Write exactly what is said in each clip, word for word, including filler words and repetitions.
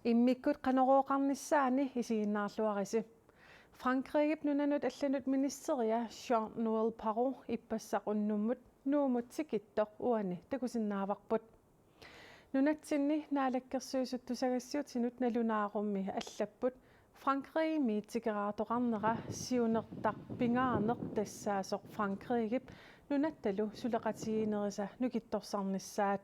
Immikkut Qanorooqarnissaani isiginnaarluarisi. Frankrigip nunanut allanut ministeria Jean-Noël Barrot ippassaq unnummut Nuummut tikittoq uani takusinnaavarput. Nunatsinni naalakkersuisut tusagassiutinut nalunaarummi allapput Frankrigimi tikeraartoqarnera siunertaq pingaarneq tassaasoq Frankrigip nunattalu suleqatigiinnerisa nukittorsarnissaat.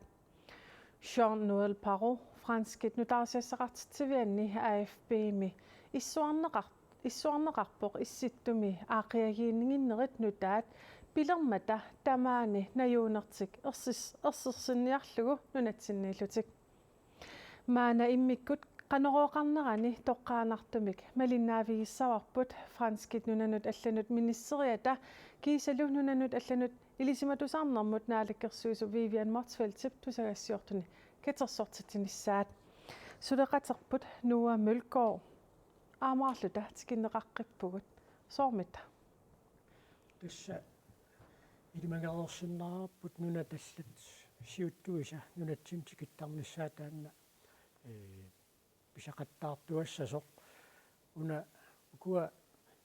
Jean-Noël Barrot franskit nutaarsiassaqartitsivianni A F P-mi issuarneqar-, issuarneqarpoq issittumi aaqqiagiinnginnerit nutaat pilermata tamaani najuunertik ersis-, ersersinniarlugu nunatsinniillutik. Maanna immikkut Qanorooqarnerani toqqaannartumik malinnaavigissavarput franskit nunanut allanut ministeriata kiisalu nunanut allanut ilisimatusarnermut naalakkersuisoq Vivian Motzfeldtip tusagassiortuni katersortitsinissaat. Suleqaterput Nuka Mølgaard, aammaarluta tikinneqaqqippugut. Soormita? Tassa ilimagereersinnaavarput nunat allat siuttuisa nunatsinni tikittarnissaat taanna, ee, pisaqattaartuassasoq. Una ukua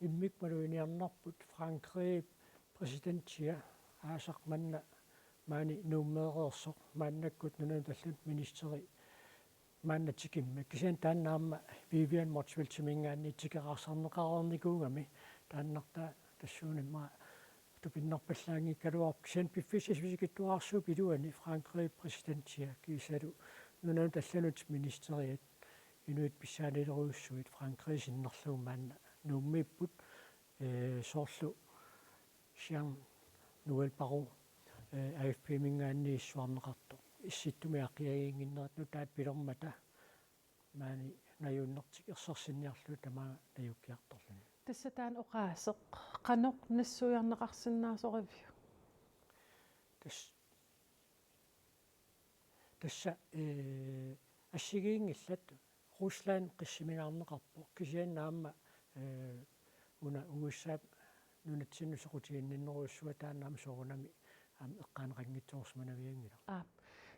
immikkut maluginiarnarput Frankrigip præsidentia aasaq manna maani Nuummeereersoq maannakkut nunanut allanut ministeri maanna tikimmat. Kisianni taanna aamma Vivian Motzfeldtiminngaanniit tikeraarsaarneqareernikuugami taannartaa tassuuna immaqa tupinnarpallaanngikkaluarpoq, kisianni piffissaq sivisikitsuararsuup iluani Frankrigip præsidentia kiisalu nunanut allanut ministeriat inuit pissaaniilerujussuit Frankrigip sinnerlugu maanna Nuummiipput, ee, soorlu Jean-Noël Barrot, ee, A F P-minngaanniit issuarneqartoq. Issittumi aaqqiagiinnginnerit nutaat pilermata maani najuunnertik ersersinniarlugu tamaanga najuukkiartorluni. Tassa taanna oqaaseq qanoq nassuiarneqarsinnaasoriviuk? Tas-, tassa, ee, assigiinngillat Rusland qissiminaarneqarpoq, kisianni aamma, ee, una U S A-p nunatsinnut soqutiginninnerujussuaq taanna aamma soorunami aamma eqqaaneqanngitsoorsimanavianngilaq. Aap.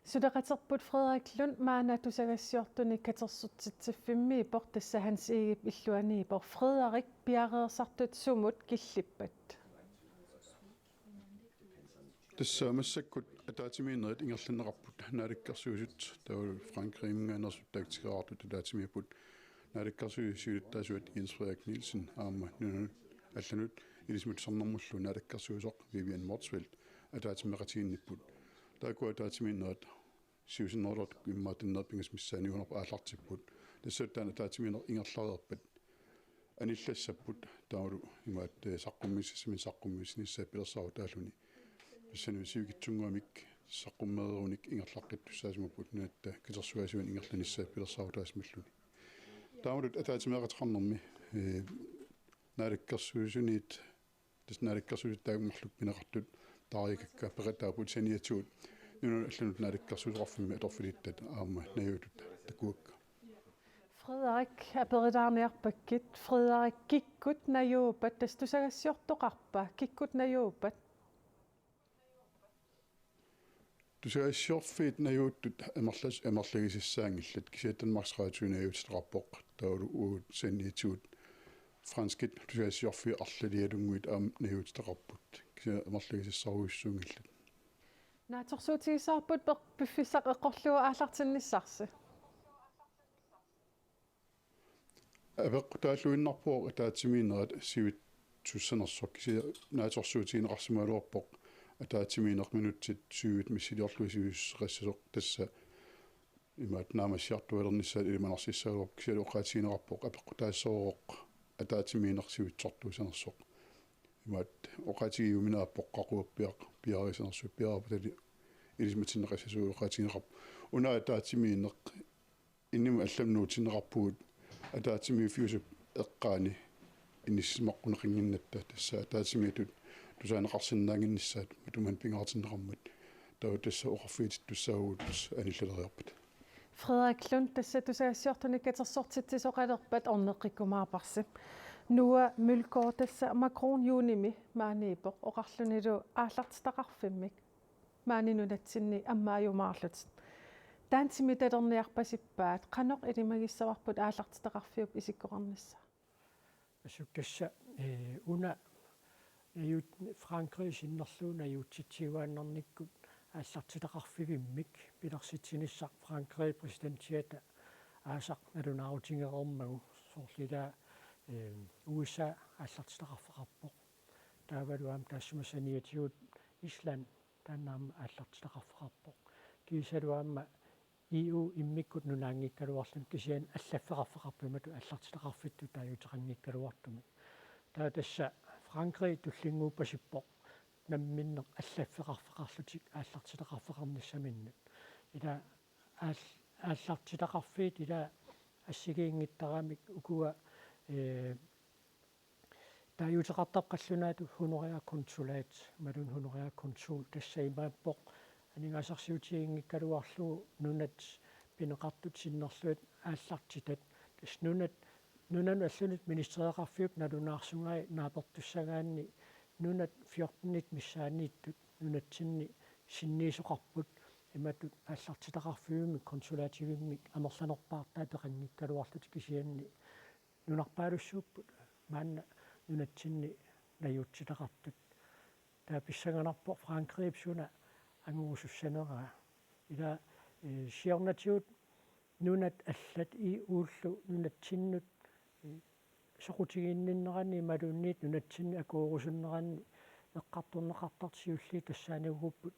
Suleqaterput Frederik Lund maanna tusagassiortuni katersortitsiffimmiippoq, tassa Hans Egedep illuaniippoq. Frederik, piareersartut sumut killippat? Tassa massakkut ataatsimiinnerit ingerlanneqarput. Naalakkersuisut taavalu Frankrigiminngaanneersut taakku tikeraartut ataatsimiipput. Naalakkersuisut siulittaasuat Jens Frederik Nielsen aamma nunanut allanut ilisimatusarnermullu naalakkersuisoq Vivian Motzfeldt ataatsimeeqatigiinnipput. Taakku ataatsimiinnerit siusinnerulertut immaqa tanneq pingasut missaanniunerput aallartipput. Tassa taanna ataatsimiinneq ingerlareerpat anillassapput taavalu imaattoq, eh, saqqummiussissaminnik saqqummiussinissaat pilersaarutaalluni. Tassani sivikitsunnguamik saqqummeereerunik ingerlaqqittussaasimapput nunatta katersugaasivinik ingerlanissaat pilersaarutaasimalluni. Taamalu ataatsimeeqateqarnermi, eh, naalakkersuisuniit, tassa naalakkersuisut taakku marluk pineqartut taarikakka peqataapput saniatigut nunanut allanut naalakkersuisoqarfimmi atorfilittat aamma najuutut takuakka. Frederik, aperilaarniarpakkit. Frederik, kikkut najuuppat? Tassa tusagassiortoqarpa, kikkut najuuppat? Tusagassiorfiit najuuttut amerlas-, amerlagisassaanngillat, kisianni Danmarks Radio najuutitaqarpoq, taavalu uagut saniatigut franskit tusagassiorfiit arlalialunnguit aamma najuutitaqarput, kisianni amerlagisassarujussuunngillat. Naatsorsuutigissavarput peq-, piffissaq eqqorlugu aallartinnissarsi. Apeqqutaalluinnarpoq ataatsimiinnerat sivitsussanersoq, kisianni naatsorsuutigineqarsimagaluarpoq ataatsimiinneq minutsit syvit missiliorlugit sivisussuseqassasoq, tassa imaattoq naammassiartualernissaat ilimanarsimassagaluarpoq, kisianni oqaatigineqarpoq apeqqutaassaaq ataatsimiinneq sivitsortuussanersoq. Imaattoq oqaatigiuminaappoq qaqugu piaq-, piareersimanersoq, piareerpatali ilisimatinneqassasut oqaatigineqarpoq. Una ataatsimiinneq innimut allamut nuutsinneqarpugut ataatsimiiffiusup eqqaani inissisimaqquneqannginnatta, tassa ataatsimiitut tusaaneqarsinnaannginnissaat matuma pingaartinneqarmat. Taava tassa oqarfigitussaavagut anillaleriarpat. Frederik Lund, tassa tusagassiortuni katersortitsisoqalerpat orneqqikkumaarparsi. Nuka Mølgaard, tassa Macron juunimi maaniippoq, oqarlunilu aallartitaqarfimmik maani nunatsinni ammaajumaarlutit. Taanna timitalerniarpasippaat, qanoq ilimagissavarput aallartitaqarfiup isikkoqarnissaa? Assut tassa, eh, una najuut-, Frankrig sinnerlugu najuutsitsiuaannarnikkut aallartitaqarfivimmik pilersitsinissaq Frankrig præsidentiata aasaq nalunaarutigereermagu soorlu ilaa, eh, U S A aallartitaqarfeqarpoq. Taavalu aamma taassuma saniatigut Island taanna aamma aallartitaqarfeqarpoq. Kiisalu aamma E U immikkut nunaanngikkaluarluni kisianni allaffeqarfeqarpoq imatut aallartitaqarfittut taaguuteqanngikkaluartumik. Taava tassa Frankrig tullinnguuppasippoq namminneq allaffeqarfeqarlutik aallartitaqarfeqarnissaminnut. Ila aal-, aallartitaqarfiit ila assigiinngittaramik ukua, eh, taaguuteqartarput qallunaatut honorær konsulat, imaluunniit honorær konsul, tassa imaappoq aningaasarsiutiginngikkaluarlugu nunat pineqartut sinnerlugit aallartitat. Tassa nunat, nunanut allunut ministereqarfiup nalunaarsugai naapertussagaanni nunat fjortenit missaanniittut nunatsinni sinniisoqarput imatut aallartitaqarfivimmik konsulativimmik amerlanerpaartaat peqanngikkaluarlutik kisianni nunarpaalussuupput maanna nunatsinni najuutsitaqartut. Taava pissanganarpoq Frankrigip suna angorusussaneraa. Ila, eh, siornatigut nunat allat E U-llu nunatsinnut, eh, soqutiginninneranni imaluunniit nunatsinni akuerusunneranni eqqartorneqartartut siulliit tassaaniguupput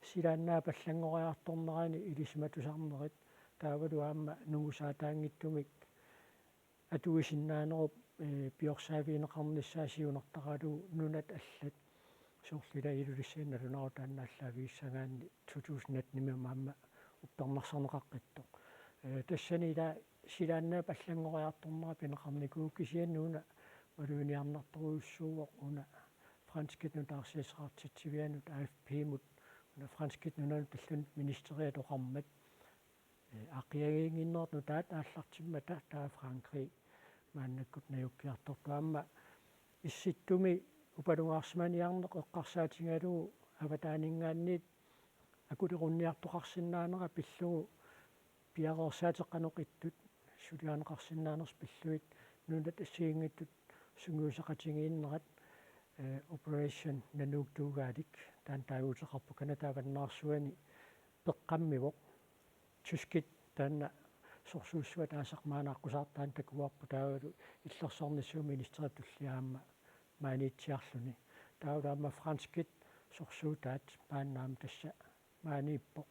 silaannaap allanngoriartornerani ilisimatusarnerit taavalu aamma nungusaataanngitsumik atuisinnaanerup, eh, piorsaavigineqarnissaa siunertaralugu nunat allat soorlu ila Ilulissani nalunaarut taanna aallaavigassagaanni to tusind atten-imi aamma uppernarsarneqaqqittoq. Eh, tassani ila silaannaap allanngoriartornera pineqarnikuuvoq kisianni una maluginiarnartorujussuuvoq una franskit nutaarsiassaqartitsivianut A F P-mut una franskit nunanut allunut ministeriat oqarmat. Eh, aaqqiagiinnginnerat nutaat aallartimmata taava Frankrig maannakkut najukkiartortoq aamma Issittumi upalungaarsimaniarneq eqqarsaatigalugu avataaninngaanniit akulerunniartoqarsinnaanera pillugu piareersaatit qanoq ittut suliarineqarsinnaanersut pillugit nunat assigiinngitsut sungiusaqatigiinnerat, eh, Operation Nanook Tuugaalik taanna taaguuteqarpoq Canada avannaarsuani peqqammivoq. Tyskit taanna sorsuussuat aasaq maani aqqusaartut taanna takuarput taavalu illersornissuup ministerip tullia aamma maaniitsiarluni. Taavalu aamma franskit sorsuutaat maanna aamma tassa maaniippoq.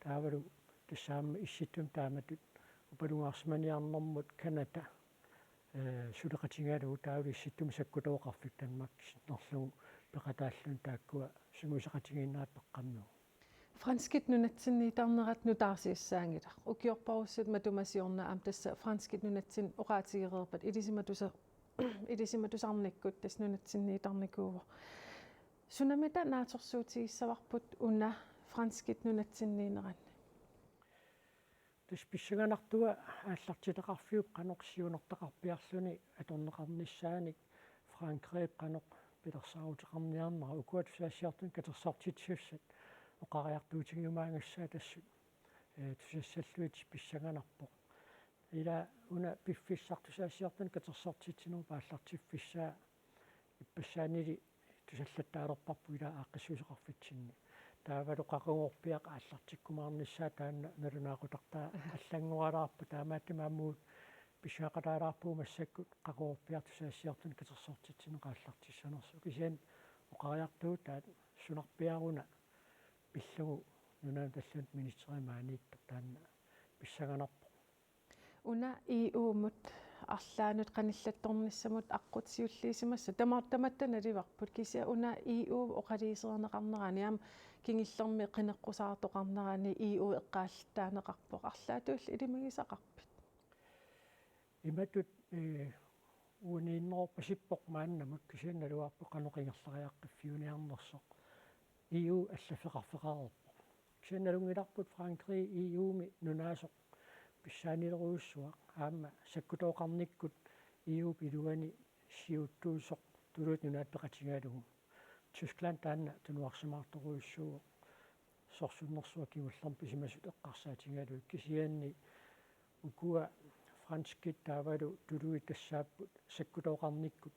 Taavalu tassa aamma Issittumi taamatut upalungaarsimaniarnermut Canada, eh, suleqatigalugu taavalu Issittumi sakkutooqarfik Danmark sinnerlugu peqataalluni taakkua sungiusaqatigiinnerat peqqammivoq. Franskit nunatsinniitarnerat nutaarsiassaanngilaq. Ukiorparussut matuma siorna aamma tassa franskit nunatsinni oqaatigereerpat ilisimatusa-, ilisimatusarnikkut tassa nunatsinniitarnikuuvoq. Sunamita naatsorsuutigissavarput una franskit nunatsinniineranni? Tassa pissanganartua aallartitaqarfiup qanoq siunertaqarpiarluni atorneqarnissaanik Frankrigip qanoq pilersaaruteqarniarnera ukua tusagassiortunut katersortitsisussat oqariartuutigiumaagassaat assut, eh, tusassallugit pissanganarpoq. Ila una piffissaq tusagassiortunut katersortitsinerup aallartiffissaa ippassaanili tusallattaalerparput ila aaqqissuisoqarfitsinni. Taavalu qaquguorpiaq aallartikkumaarnissaa taanna nalunaaqutartaa allanngoralaarpoq taamaattumik aamma uagut pissaqataalaarpugut massakkut qaquguorpiaq tusagassiortunut katersortitsineq aallartissanersoq. Kisianni oqariartuutaat sunarpiaruna pillugu nunanut allunut ministeri maaniittoq taanna pissanganarpoq. Una E U-mut arlaannut qanillattornissamut aqqut siulliusimassaq tama-, tamatta nalivarput kisianni una E U oqaluuserineqarnerani aamma kingullermi qineqqusaartoqarnerani E U eqqaallattaaneqarpoq arlaatigut ilimagisaqarpit? Imatut, eh, uaniinnerorpasippoq maannamut kisianni naluarput qanoq ingerlariaqqiffiuniarnersoq. E U allaffeqarfeqareerpoq. Kisianni nalunngilarput Frankrig E U-mi nunaasoq pissaanilerujussuaq aamma sakkutooqarnikkut E U-p iluani siuttuusoq tuluit nunaat peqatigalugu. Tyskland taanna tunuarsimaartorujussuuvoq. sorsunnersuaq kingullermik pisimasut eqqarsaatigalugit, kisianni ukua franskit taavalu tuluit tassaapput sakkutooqarnikkut,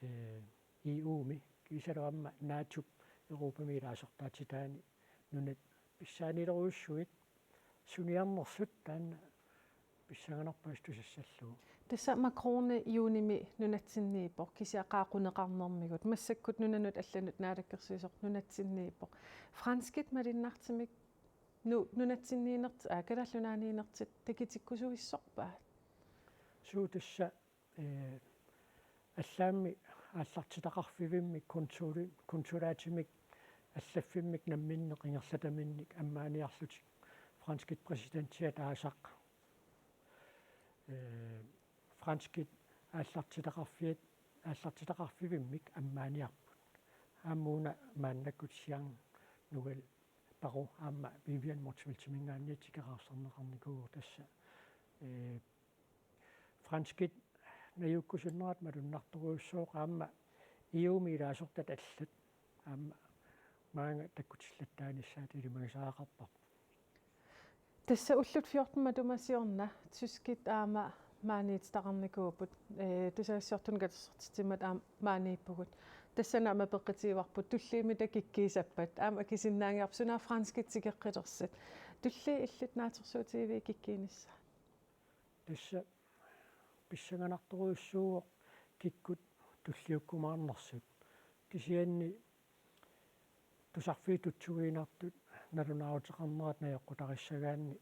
eh, E U-mi kiisalu aamma NATO-p Europami ilaasortaatitaani nunat pissaaniilerujussuit suniarnersut taanna pissanganarpoq assut tusassallugu. Tassa Macron juunimi nunatsinniippoq, kisianni qaaquneqarnermigut. Massakkut nunanut allanut naalakkersuisoq nunatsinniippoq. Franskit malunnartumik nu-, nunatsinniinertit, aa, Kalaallit Nunaanniinertit takutikkusuissorpaat? Suu, tassa, eh, allaammi aallartitaqarfivimmik konsuli-, konsulaatimik allaffimmik namminneq ingerlataminnik ammaaniarlutik franskit præsidentiat aasaq, eh, franskit aallartitaqarfiat, aallartitaqarfivimmik ammaaniarput. Aamma una maannakkut Jean Noël Barrot aamma Viviane Montouiltiminngaanniit tikeraarsorneqarnikuuvoq tassa. Eh, franskit najuukkusunnerat malunnartorujussuuvoq aamma E U-mi ilaasortat allat aamma maanga takkutillattaanissaat ilimagisariaqarparput. Tassa ullut fjorten matuma siorna tyskit aamma maaniititaqarnikuupput, eh, tusagassiortunik katersortitsimmata aamma maaniippugut. Tassani aamma peqqutigivarput tulliummita kikkuusappat, aamma akisinnaanngilaq suna franskit tikeqqilersut. Tulliit illit naatsorsuutigiviuk kikkuunissaat? Tassa pissanganartorujussuuvoq kikkut tulliukkumaarnersut. Kisianni tusarfiit tutsuiginartut nalunaaruteqarnerat najoqqutarissagaanni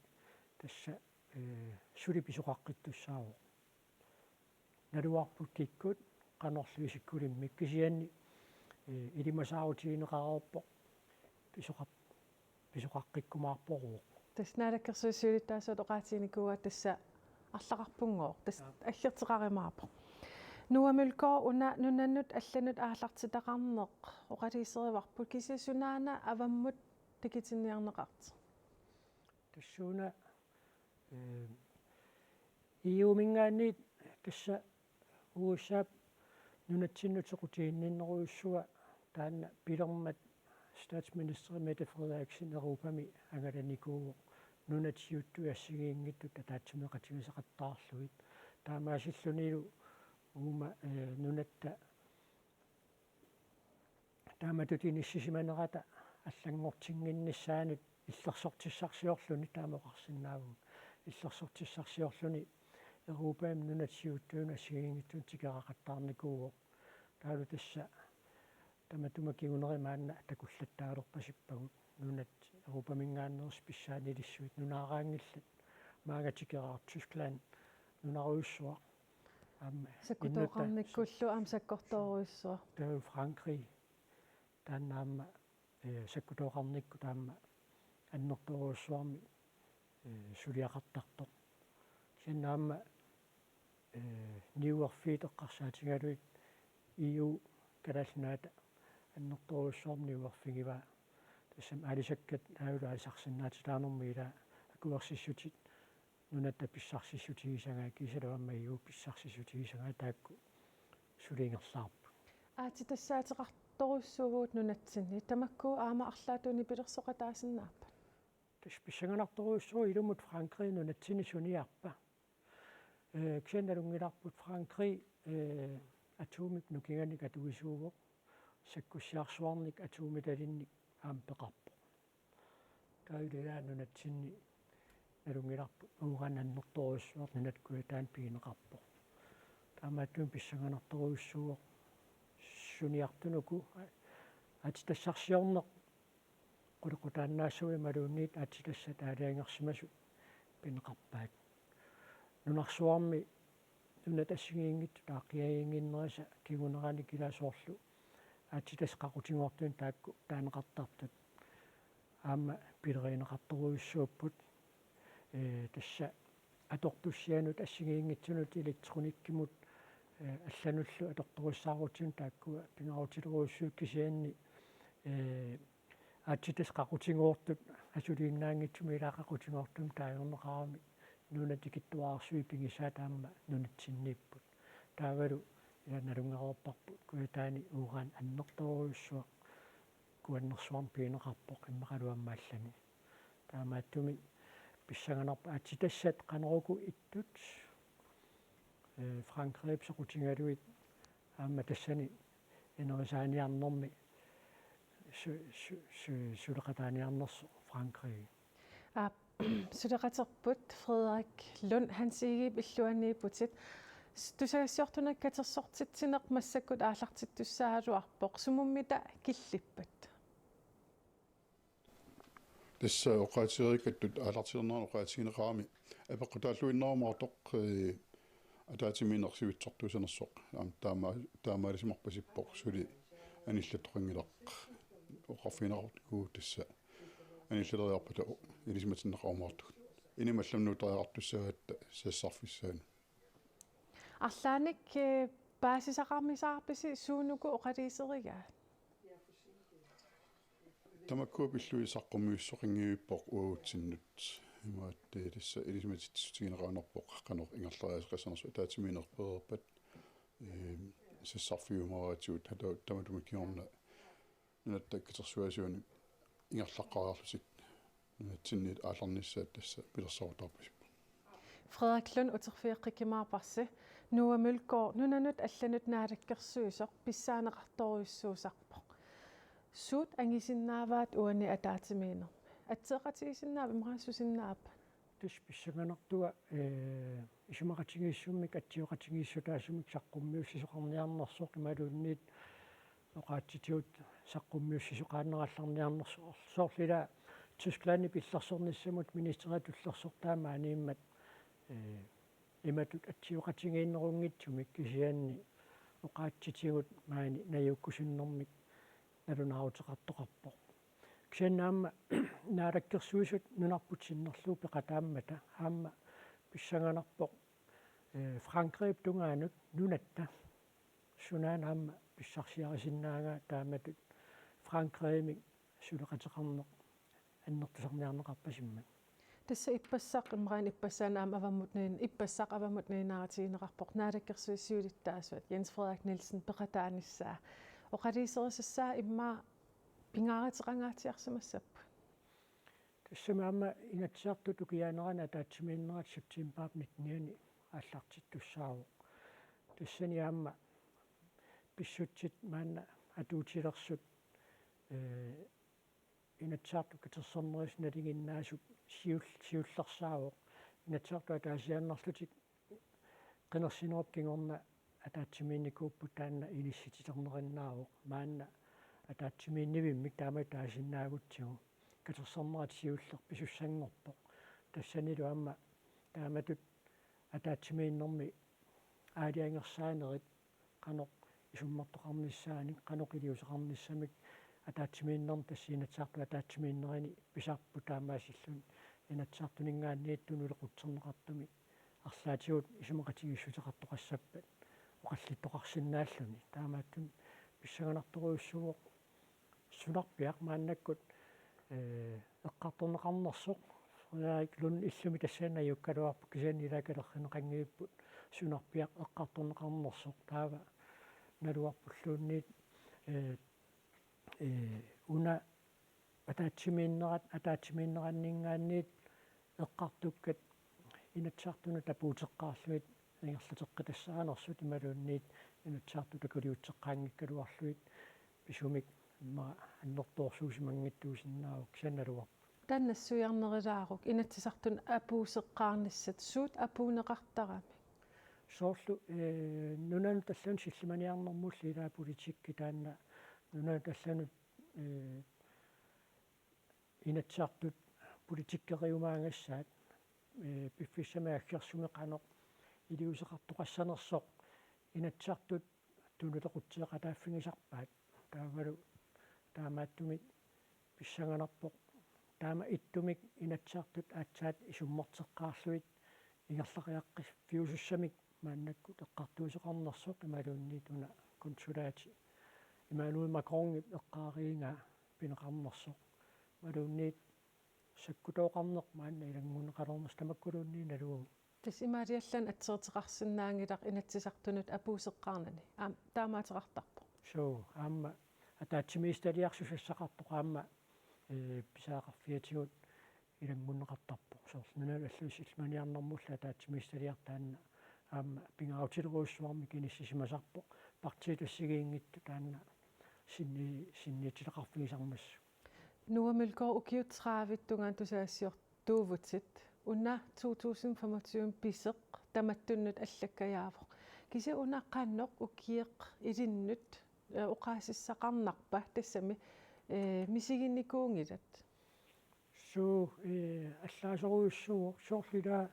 tassa, eh, suli pisoqaqqittussaavoq. Naluarput kikkut qanorlu isikkulimmik kisianni, eh, ilimasaarutigineqareerpoq pisoqar-, pisoqaqqikkumaarpoq. Tassa Naalakkersuisut siulittaasuat oqaatiginikuuaat tassa arlaqarpunngooq, tassa Aap. Aggerteqarumaarpoq. Noah Mølgaard, una nunanut allanut aallartitaqarneq oqaluuserivarput, kisianni sunaana avammut takutinniarneqartoq? Tassuuna, eh, E U-minngaanniit tassa U S A-p nunatsinnut soqutiginninnerujussua taanna pilermat statsministeri Mette Frederiksen Europami angalanikuuvoq nunat siuttut assigiinngitsut ataatsimeeqatigisassaqattaarlugit. Taamaasillunilu uuma, eh, nunatta taamatut inissisimanerata allanngortinnginnissaanut illersortissarsiorluni, taama oqarsinnaavugut, illersortissarsiorluni Europami nunat siuttuinut assigiinngitsunut tikeraaqattaarnikuuvoq. Taavalu tassa tamatuma kinguneri maanna takullattaalerpasippagut nunat Europaminngaanneersut pissaanilissuit, nunaaraanngillat, maanga tikeraartoq Tyskland nunarujussuaq. Aamma sakkutooqarnikkullu aamma sakkortoorujussuaq. Taava Frankrig taanna aamma, eh, sakkutooqarnikkut aamma annertoorujussuarmik, eh, suliaqartartoq. Kisianni aamma, eh, niuerfiit eqqarsaatigalugit E U Kalaallit Nunaata annertoorujussuarmik niuerfigivaa. Tassami aalisakkat taavalu aalisarsinnaatitaanermut ilaa akuersissutit nunatta pissarsissutigisagaat kiisalu aamma E U pissarsissutigisagaat taakku suli ingerlaarput. Aatsitassaateqartorujussuuvugut nunatsinni, tamakku aamma arlaatigut nipilersoqataasinnaappat? Tassa pissanganartorujussuuvoq ilumut Frankrig nunatsinni suniarpa. Eh, kisianni nalunngilarput Frankrig, eh, atomip nukinganik atuisuuvoq, sakkussiarsuarnik atomitalinnik aamma peqarpoq. Taava ilaa nunatsinni nalunngilarput uran annertoorujussuaq nunat kujataani pigineqarpoq. Taamaattumik pissanganartorujussuuvoq suniartunuku aatsitassarsiorneq qulequtaannaassaguni imaluunniit aatsitassat aalajangersimasut pineqarpaat. Nunarsuarmi nunat assigiinngitsut aaqqiaginnginnerisa kinguneranik ilaa soorlu aatsitassat qaqutigoortumik taakku taaneqartartut aamma pilerigineqartorujussuupput. Eh, tassa atortussianut assigiinngitsunut elektronikkimut, eh, allanullu atortorissaarutsigu taakkua pingaarutilerujussuit kisianni, eh, aatsitassat qaqutigoortut asuliinnaanngitsumik ilaa qaqutigoortumik taagorneqaramik nunat tikittuararsuit pigisaat aamma nunatsinniipput. Taavalu ilaa nalunngereerparput kujataani uran annertoorujussuaq kuannersuarmi pigineqarpoq immaqalu aamma allani. Taamaattumik pissanganarpoq aatsitassat qanoruku ittut, eh, Frankrigip soqutigalugit aamma tassani inerisaaniarnermi su-, su-, su-, suleqataaniarnersoq Frankrigi. Aap, suleqaterput Frederik Lund Hans Egedep illuaniipputit. S-, tusagassiortunik katersortitsineq massakkut aallartittussaagaluarpoq. Sumummita killippat? Tassa oqaatigereerikkattut aallartilernerani oqaatigineqarami apeqqutaalluinnarumaartoq, eh, ataatsimiinneq sivitsortuussanersoq. Aamma taama-, taamaalissimarpasippoq suli anillattoqanngilaq. Oqarfigineqartut tassa anillaleriarpata ilisimatinneqarumaartugut. Inimallu nuuteriaqartussagatta sassarfissaanut. Arlaannik, eh, paasisaqarmissavarpisi suunuku oqaluuserigaat? Tamakku pillugit saqqummiussisoqanngivippoq uagutsinnut. Imaattoq tassa ilisimatitsissutigineqarnerpoq qanoq ingerlariaaseqassanersoq ataatsimiinneq pereerpat, eh, sassarfigiumaarparput, taava tamatuma kingorna nunatta katersugaasivinik ingerlaqqaarlutik nunatsinniit aallarnissaat tassa pilersaaruteqarpasippoq. Frederik Lund uterfigeqqikkumaarparsi. Noah Mølgaard, nunanut allanut naalakkersuisoq pissaaneqartorujussuusarpoq. Suut angisinnaavaat uani ataatsimiinnermi? Atsioqatigiissinnaavat, immaqa susinnaappat? Tassa pissanganartunga, eh, isumaqatigiissummik atsioqatigiissutaasumik saqqummiussisoqarniarnersoq imaluunniit oqaatsitigut saqqummiussisoqaannarallarniarnersoq, soorlu ila Tysklandip illersornissamut ministeriat tullersortai maaniimmat, eh, imatut atsioqatigiinnerunngitsumik kisianni oqaatsitigut maani najuukkusunnermik nalunaaruteqartoqarpoq. Kisianni aamma Naalakkersuisut nunarput sinnerlugu peqataammata aamma pissanganarpoq, eh, Frankrigip tungaanut nunatta sunaana aamma pissarsiarisinnaagaat taamatut Frankrigimik suleqateqarneq annertusarniarneqarpasimmat. Tassa ippassaq, immaqa ippassaq aamma avammut niin-, ippassaq avammut niinnarutigineqarpoq Naalakkersuisut siulittaasuat Jens Frederik Nielsen peqataanissaa. Oqaluuserisassaa immaqa pingaaruteqangaatsiarsimassapput? Tassami aamma Inatsisartut ukiaanerani ataatsimiinnerat septembarip nittenianni aallartittussaavoq. Tassani aamma pissutsit maanna atuutilersut, eh, Inatsisartut katersornerisa nalinginnaasup siul-, siullersaavoq. Inatsisartut ataasiaannarlutik qinersinerup kingorna ataatsimiinnikuupput, taanna inissititernerinnaavoq. Maanna ataatsimiinnivimmik taamatut taasinnaagutsigu katersornerat siulleq pisussanngorpoq. Tassanilu aamma taamatut ataatsimiinnermi aalajangersaanerit qanoq isummertoqarnissaanik, qanoq iliuuseqarnissamik ataatsimiinnermi, tassa Inatsisartut ataatsimiinnerini pisarput taamaasilluni Inatsisartuninngaanniit tunuliaqutserneqartumi arlaatigut isumaqatigiissuteqartoqassappat oqallittoqarsinnaalluni. Taamaattumik pissanganartorujussuuvoq sunarpiaq maannakkut, eh, eqqartorneqarnersoq. Frederik Lund illumi tassani najuukkaluarpoq, kisianni ilaa kalerrinneqanngivipput, sunarpiaq eqqartorneqarnersoq, taava naluarpulluunniit, eh, eh, una ataatsimiinnerat, ataatsimiinneranninngaanniit eqqartukkat Inatsisartunut tapuuteqqaarlugit ingerlateqqitassaanersut imaluunniit Inatsisartut takuliutseqqaanngikkaluarlugit pisumik immaqa annertoorsuusimanngitsuusinnaavoq, kisianni naluarput. Taanna nassuiarnerilaaruk Inatsisartunut apuuseqqaarnissat, suut apuunneqartaramik? Soorlu, eh, nunanut allanut sillimaniarnermullu ilaa politikki taanna nunanut allanut, eh, Inatsisartut politikkeriumaagassaat, eh, piffissami aggersumi qanoq iliuuseqartoqassanersoq Inatsisartut tunuliaqutseeqataaffigisarpaat. Taavalu taamaattumik pissanganarpoq taama ittumik Inatsisartut aatsaat isummerteqqaarlugit ingerlaqiaqqiffiusussamik maannakkut eqqartuisoqarnersoq imaluunniit una konsulaati Emmanuel Macronip eqqaareeraa pineqarnersoq imaluunniit sakkutooqarneq maanna ilanngunneqalernersoq tamakkuluunniit naluagut. Tassa imaaliallaannaq atserteqarsinnaanngilaq Inatsisartunut apuuseqqaarnani. Aamma taamaateqartarpoq. Suu, aamma Ataatsimiititaliaq susassaqartoq aamma, ee, pisariaqarfiatigut ilanngunneqartarpoq. Soorlu nunanut allanut sillimaniarnermullu ataatsimiititaliaq taanna aamma pingaarutilerujussuarmik inissisimasarpoq, partiit assigiinngitsut taanna sinni-, sinniititaqarfigisarmassuk. Noah Mølgaard, ukiut tredive tungaanut tusagassiortuuvutit. Una to tusind femogtyve piseq tamattunnut allakkajaavoq. Kisianni una qanoq ukioq ilinnut, eh, oqaasissaqarnarpa, tassami, eh, misiginikuunngilat? Suu, eh, allaasorujussuuvoq, soorlu ilaa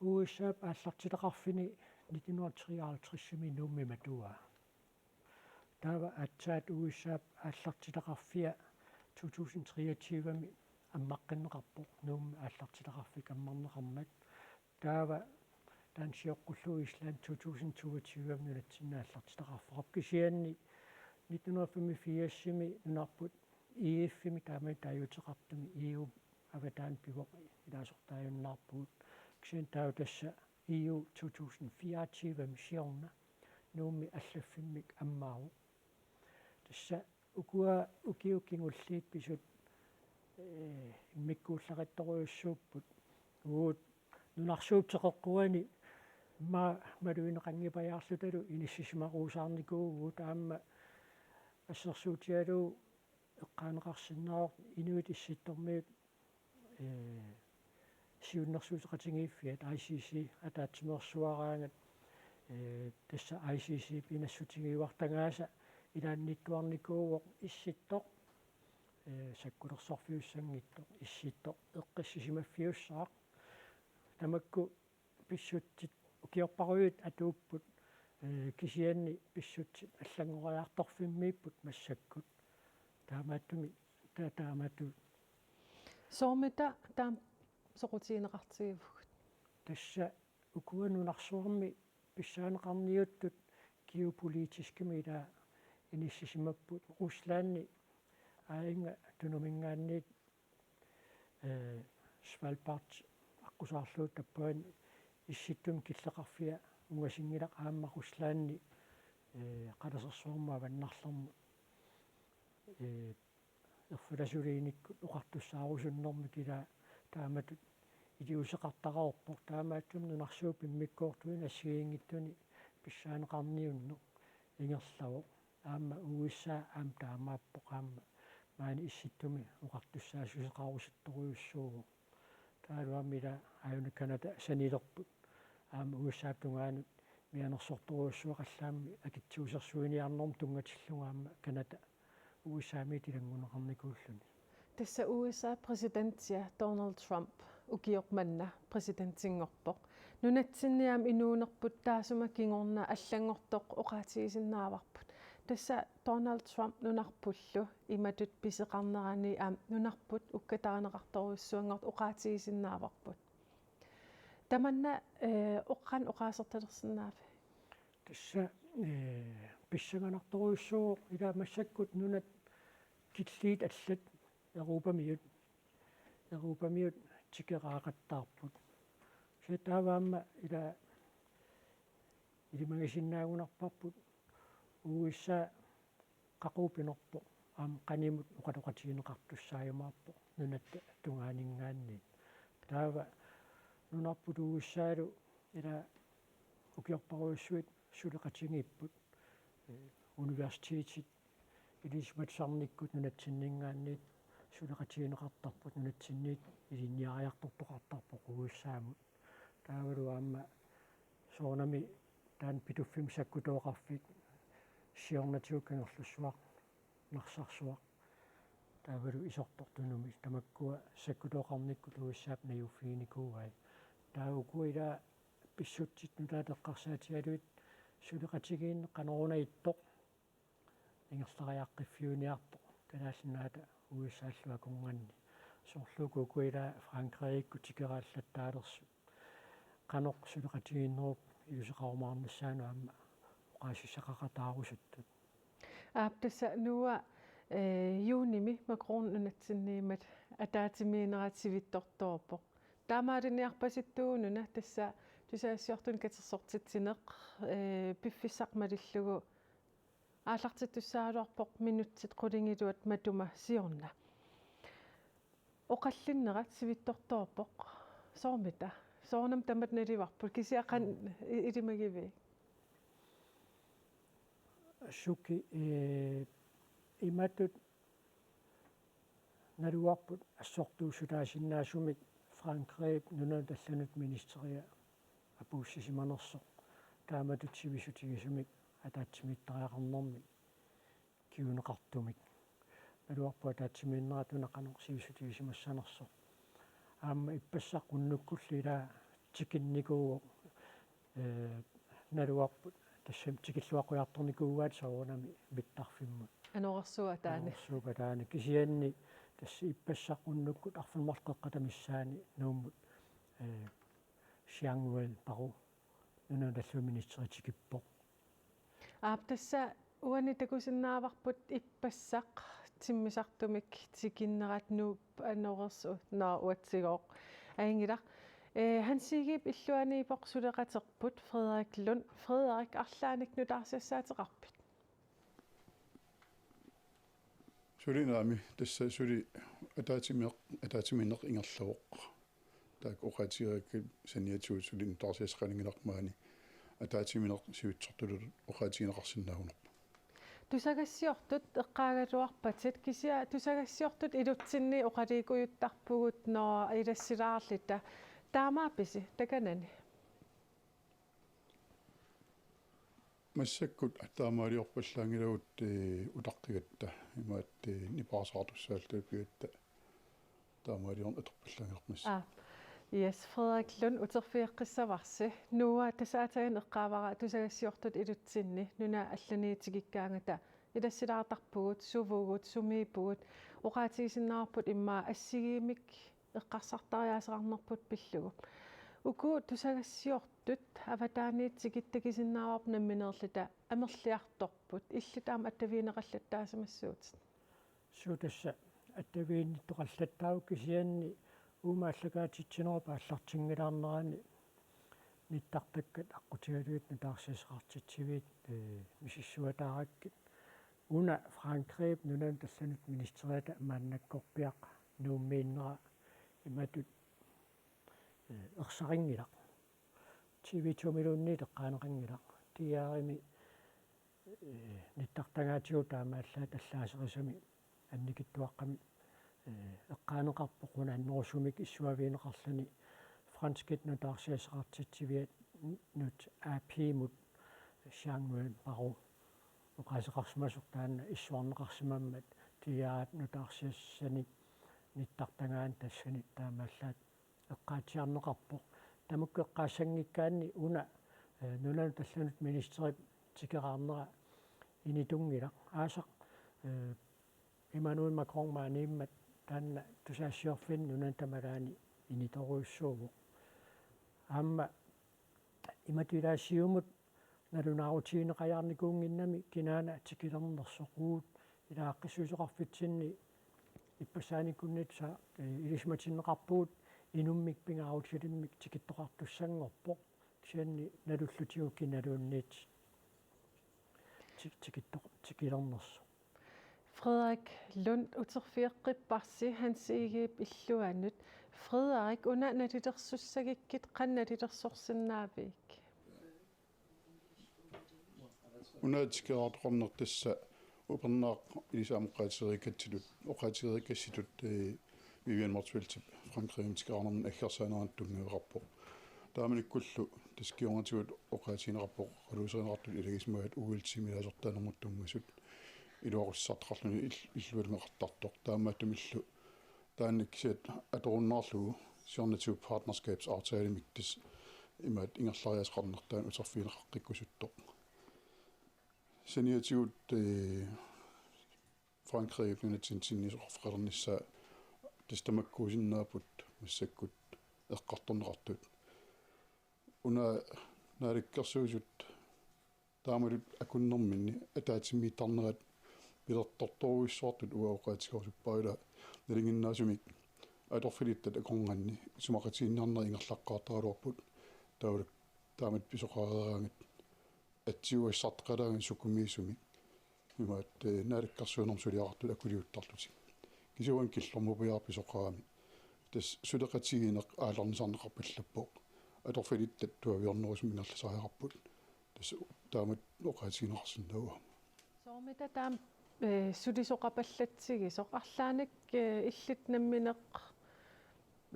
U S A-p aallartitaqarfini nitten hundrede og treoghalvtreds-imi Nuummi matuaa. Taava aatsaat U S A-p aallartitaqarfia to tusind treogtyve-mi ammaqqinneqarpoq, Nuummi aallartitaqarfik ammarneqarmat. Taava taanna sioqqullugu Island to tusind toogtyve-mi nunatsinni aallartitaqarfeqarpoq. Kisianni nitten hundrede og femogfirs-imi nunarput E F-imi taamani taaguuteqartumi E U avataani pivoq ilaasortaajunnaarpugut. Kisianni taava tassa E U to tusind fireogtyve-mi siorna Nuummi allaffimmik ammaavoq. Tassa ukua ukiut kingulliit pisut, eh, immikkuullarissorujussuupput. Uagut nunarsuup teqeqquani ma-, malugineqanngipajaarlutalu inissisimaruusaarnikuuvugut, aamma assersuutigalugu eqqaaneqarsinnaavoq inuit Issittormiut, ee, siunnersuuteqatigiiffiat, I C C ataatsimeersuaraangat, ee, tassa I C C-p inassutigiuartagaasa ilaanniittuarnikuuvoq Issittoq, ee, sakkulersorfiussanngitsoq, Issittoq eqqissisimaffiussaaq. Tamakku pissutsit ukiorparujuit atuupput, ee, kisianni pissutsit allanngoriartorfimmiipput massakkut. Taamaattumik, ta-, taamatut. Soormita taama soqutigineqartigivugut? Tassa ukua nunarsuarmi pissaaneqarniuttut geopolitiskimik ilaa inissisimapput. Ruslandi aajunga Tunuminngaanniit, ee, Svalbard aqqusaarlugu tappavani Issittumi killeqarfia ungasinngilaq, aamma Ruslandi, ee, qalasersuarmut avannarlermut, ee, erfalasuliinikkut oqartussaarusunnermik ilaa taamatut iliuuseqartareerpoq. Taamaattumik nunarsuup immikkoortuini assigiinngitsuni pissaaneqarniunneq ingerlavoq. Aamma U S A aamma taamaappoq, aamma maani Issittumi oqartussaassuseqarusuttorujussuuvoq. Taavalu aamma ilaa aajuna Canada sanilerput. Aamma U S A-p tungaanut mianersortorujussuaqallaammi akitsuusersuiniarnermut tunngatillugu aamma Canada U S A-miit ilanngunneqarnikuulluni. Tassa U S A-p præsidentia Donald Trump ukioq manna præsidentinngorpoq. Nunatsinni aamma inuunerput taassuma kingorna allanngortoq oqaatigisinnaavarput. Tassa Donald Trump nunarpullu imatut pisoqarnerani aamma nunarput ukkataaneqartorujussuanngortoq oqaatigisinnaavarput. Tamanna, ee, oqarn oqaasertalersinnaavi? Tassa, ee, pissanganartorujussuuvoq ilaa massakkut nunat killiit allat Europamiut, Europamiut tikeraaqattaarput. Kisianni taava aamma ilaa ilimagisinnaagunarparput U S A qaqugu pinerpoq, aamma qanimut oqaloqatigineqartussaajumaarpoq nunatta tungaaninngaanniit. Taava nunarput U S A-lu ilaa ukiorparujussuit suleqatigiipput, ee, universitetit ilisimatusarnikkut nunatsinninngaanniit suleqatigineqartarput, nunatsinniit ilinniariartortoqartarpoq U S A-mut. Taavalu aamma soorunami taanna Pituffimmi sakkutooqarfik siornatigut Kangerlussuaq, Narsarsuaq, taavalu Isortoq Tunumi, tamakkua sakkutooqarnikkut U S A-p najuuffiginikuuai. Taava ukua ilaa pissutsit nutaat eqqarsaatigalugit suleqatigiinneq qanoruna ittoq ingerlariaqqiffiuniartoq Kalaallit Nunaata U S A-llu akornanni. Soorlu ukua ilaa Frankrigikku tikeraallattaalersut qanoq suleqatigiinnerup iluseqarumaarnissaanut aamma oqaasissaqaqataarusuttut. Aap, tassa Noah, ee, juunimi Macron nunatsinniimmat ataatsimiinnerat sivitsortoorpoq. Taamaaliorpasittuununa tassa tusagassiortunik katersortitsineq, ee, piffissaq malillugu aallartittussaagaluarpoq minutsit qulingiluat matuma siorna. Oqallinnerat sivitsortoorpoq. Soormita? Soorunami tamatta naluarput, kisianni qanoq i-, ilimagiviuk? Suki, eh, imatut naluarput assortuussutaasinnaasumik Frankrigip nunanut allanut ministeria apuussisimanersoq, taamatut sivisutigisumik ataatsimiititariaqarnermik kinguneqartumik. Naluarput ataatsimiinnerat una qanoq sivisutigisimaffiginersoq. Aamma ippassaq unnukkulli ilaa tikinnikuuvoq, eh, naluarput tassami tikilluaqqujartornikuugaat soorunami mittarfimmut. Anorersuup ataani. Anorersuup ataani. Kisianni tassa ippassaq unnukkut arfineq-marluk qeqqata missaani Nuummut, eh, Jean-Noël Barrot nunanut allanut ministeri tikippoq. Aap, tassa uani takusinnaavarput ippassaq timmisartumik tikinnerat Nuup anorersuut, naa, uatsigooq. Ajunngilaq. Eh, Hans Egedep illuaniippoq suleqaterput Frederik Lund. Frederik, arlaannik nutaarsiassaateqarpit? Suli naamik, tassa suli ataatsimi-, ataatsimiinneq ingerlavoq. Taakku oqaatigereerakku saniatigut suli nutaarsiassaqanngilaq, maani ataatsimiinneq sivitsortutut oqaatigineqarsinnaagunarpoq. Tusagassiortut eqqaagaluarpatit, kisianni tusagassiortut ilutsinni oqaluukujuttarpugut, naa, ilassilaarluta. Taamaapisi takanani? Massakkut taamaaliorpallaanngilagut, eh, utaqqigatta, imaattoq, eh, nipaarsaartussaalluta pigatta, taamaaliorneq atorpallaanngilarput massakkut. Aa, yes, Frederik Lund, uterfigeqqissavarsi. Noah, tassa aatsaannguaq eqqaavara tusagassiortut ilutsinni nunat allanit tikikkaangata ilassilaartarpugut, suvugut, sumiippugut, oqaatigisinnaavarput immaqa assigiimmik eqqarsartariaaseqarnerput pillugu. Uku tusagassiortut avataaniit tikittagisinnaavarput nammineerluta amerliartorput, illit aamma attavigineqallattaasimassuutit? Suu, tassa attaviginnittoqallattaarpoq, kisianni uuma aallakaatitsinerup aallartinngilaarnerani nittartakkat aqqutigalugit nutaarsiassaqartitsiviit, eh, misissuataarakkit. Una Frankrigip nunanut allanut ministeriata maannakkorpiaq Nuummiinnera imatut, eh, ersarinngilaq. TV to-miluunniit eqqaaneqanngilaq. DR-imi, eh, nittartagaatigut taamaallaat allaaserisami annikitsuaqqami, eh, eqqaaneqarpoq una annerusumik issuavigineqarluni franskit nutaarsiassaqartitsivianut A P-mut Jean-Noël Barrot oqaaseqarsimasoq, taanna issuarneqarsimammat DR-ip nutaarsiassanik nittartagaani tassani taamaallaat eqqaatsiarneqarpoq. Tamakku eqqaassanngikkaanni una, eh, nunanut allanut ministerip tikeraarnera initunngilaq. Aasaq, eh, Emmanuel Macron maaniimmat taanna tusagassiorfinnut nunanut tamalaani initorujussuuvoq. Aamma imatut ilaa Siumut nalunaarutigineqajaarnikuunnginnami kinaana tikilernersoq. Uagut ilaaqqissuisoqarfitsinni ippassaanikunni sa-, eh, ilisimatinneqarpugut inummik pingaarutilimmik tikittoqartussanngorpoq. Kisianni nalullutigu kinaluunniit ti-, tikittoq-, tikilernersoq. Frederik Lund, uterfigeqqipparsi Hans Egedep illuanut. Frederik, una nalilersussagikkit qanoq nalilersorsinnaavigit? Una tikeraartoqarneq tassa upernaaq ilissi aamma oqaatigereerikkatsitut, oqaatigereerikkatsitut, eh, Viviane Motzfeldtip Frankrigimi tikeraarnermut aggersaanerannut tunngaveqarpoq. Taamanikkullu tassa kingornatigut oqaatigineqarpoq oqaluuserineqartut ilagisimagaat O L T-mi ilaasortaanermut tunngasut, iluaqutissartaqarluni ill-, illuatungeqartartoq. Taamaattumillu taanna kisiat atorunnaarlugu siornatigut partnerskabsaftalemik tassa imaattoq ingerlariaaseqarnertaa uterfigineqaqqikkusuttoq. Saniatigut, eh, Frankrigip nunatsinni tinnisoqarfeqalernissaa tassa tamakkuusinnaapput massakkut eqqartorneqartut. Una Naalakkersuisut taamatut akunnerminni ataatsimiittarnerat pilertortorujussuartut uanga oqaatigerusuppara, ila nalinginnaasumik atorfilittat akornanni isumaqatigiinniarnerit ingerlaqqaartaraluarput, taava taamatut pisoqareeraangat atsiuassartaqalaangat sukumiisumik. Imaat, eh, naalakkersuinermi suliaqartut akuliuttarlutik. Kisianni killormut piaarpisoqarami. Tassa suleqatigiinneq aallarnisarneqarpallappoq. Atorfilittat tuaviornerusumik ingerlasariaqarput. Tassa taamatut oqaatigineqarsinnaavoq. Soormita taama, eh, sulisoqapallatsigisoq arlaannik, eh, illit nammineq,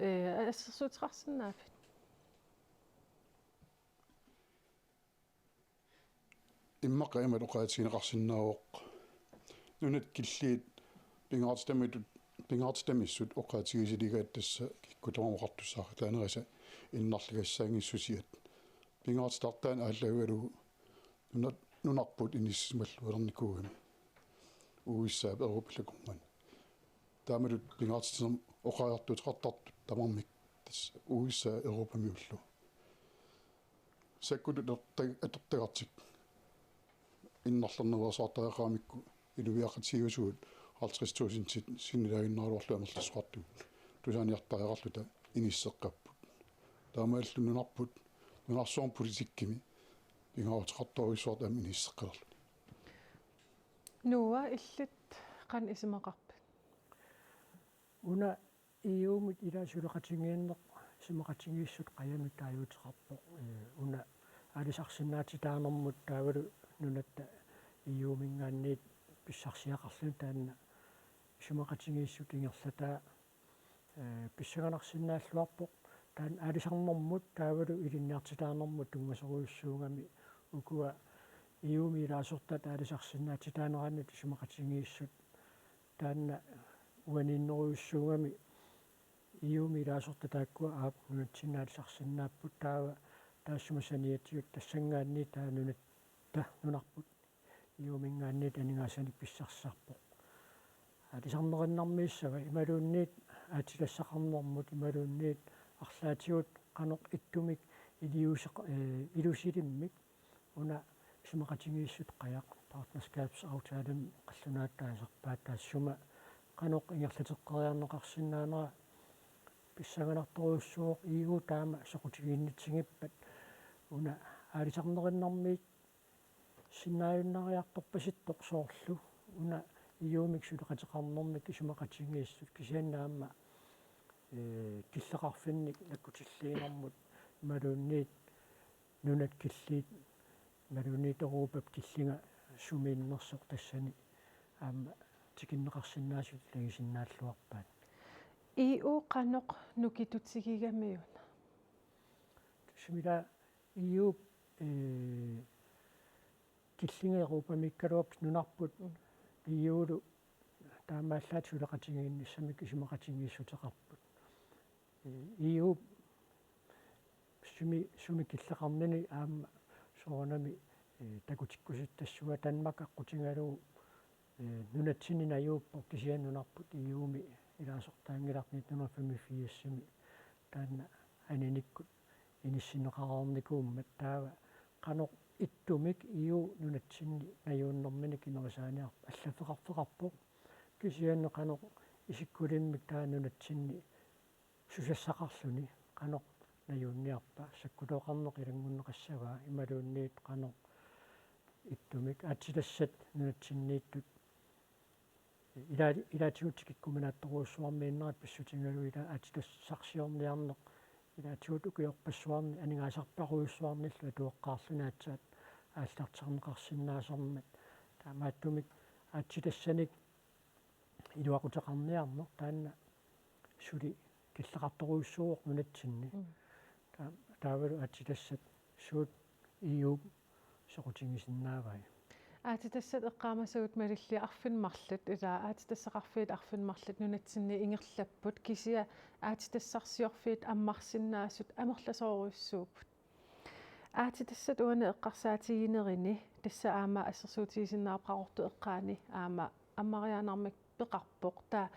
eh, assersuuteqarsinnaavit? Immaqa imatut oqaatigineqarsinnaavoq. Nunat killiit pingaartitamitut, pingaartitamissut oqaatigisaligaat tassa kikkut tamarmik oqartussaaqataanerisa innarligassaanngissutigisaat. Pingaartitartaanut aallaavigalugu nunat, nunarput inissisimalluarnikuugami. U S A-p Europallu akornanni. Taamatut pingaartitanik oqariartuuteqartartut tamarmik tassa U S A Europamiullu. Sakkutut atorta-, atortagartik innarlernerusaartariaqaramikku iluiaqatigiiusugut halvtreds tusindit sinnilaaginnaraluarluta amerlassuartut tusaaniartariaqarluta inisseqqapput. Taamaallu nunarput, nunarsuarmi politikkimi pingaaruteqartorujussuartut aamma inisseqqalerluni. Noah, illit qanoq isumaqarpit? Una E U-mit ilaa suleqatigiinneq isumaqatigiissut qajamik taaguuteqarpoq. Ee, una aalisarsinnaatitaanermut taavalu nunatta E U-minngaanniit pissarsiaqarluni taanna isumaqatigiissut ingerlataa, ee, pissanganarsinnaalluarpoq. Taanna aalisarnermut taavalu ilinniartitaanermut tunngasorujussuugami ukua E U-mi ilaasortat aalisarsinnaatitaanerannut isumaqatigiissut taanna uaniinnerujussuugami E U-mi ilaasortat taakkua aap nunatsinni aalisarsinnaapput taava taassuma saniatigut tassanngaanniit taava nunatta nunarput E U-minngaanniit aningaasanik pissarsisarpoq. Aalisarnerinnarmiissava imaluunniit aatsitassaqarnermut imaluunniit arlaatigut qanoq ittumik iliuuseq-, ee, ilusilimmik una isumaqatigiissut qajaq partnerskabsaftalemi qallunaatut taasarpaat taassuma qanoq ingerlateqqeriarneqarsinnaanera pissanganartorujussuuvoq E U taama soqutiginnitsigippat una aalisarnerinnarmiit sinnaajunnaariartorpasittoq soorlu una E U-mik suleqateqarnermik isumaqatigiissut kisianni aamma, ee, killeqarfinnik nakkutilliinermut imaluunniit nunat killiit imaluunniit Europap killinga sumiinnersoq tassani aamma tikinneqarsinnaasut ilagisinnaalluarpaat. E U qanoq nukittutigigamiuna? Tassami ilaa E U, ee, killinga Europamiikkaluarpoq nunarput Mm. E U-lu taamaallaat suleqatigiinnissamik isumaqatigiissuteqarput. Ee, E U sumi, sumi killeqarnini aamma soorunami, ee, takutikkusuttassaanga Danmark aqqutigalugu, ee, nunatsinni najuuppoq kisianni nunarput E U-mi ilaasortaanngilaq nitten hundrede og femogfirsimi taanna aninikkut inissinneqareernikuummat taava qanoq ittumik E U nunatsinni najuunnerminik inerisaaniarpat allaffeqarfeqarpoq kisianni qanoq isikkulimmik taava nunatsinni susassaqarluni qanoq najuunniarpa sakkutooqarneq ilanngunneqassava imaluunniit qanoq ittumik aatsitassat nunatsinniittut ilaa-, ilaatigut tikikkuminaattorujussuarmiinnerat pissutigalugu ilaa aatsitassarsiorniarneq ilaatigut ukiorpassuarni aningaasarparujussuarnillu atueqqaarluni aatsaat aallartinneqarsinnaasarmat taamaattumik aatsitassanik iluaquteqarniarneq taanna suli killeqartorujussuuvoq nunatsinni. Mm. Ta-, taavalu aatsitassat suut E U soqutigisinnaavai. Aatsitassat eqqaamasagut malillugu arfineq-marluk, ilaa aatsitassaqarfiit arfineq-marluk nunatsinni ingerlapput kisianni aatsitassarsiorfiit ammarsinnaasut amerlasoorujussuupput. Aatsitassat uani eqqarsaatiginerini tassa aamma assersuutigisinnaavarput Qaqortoq eqqaani aamma ammariaannarmik peqarpoq. Taava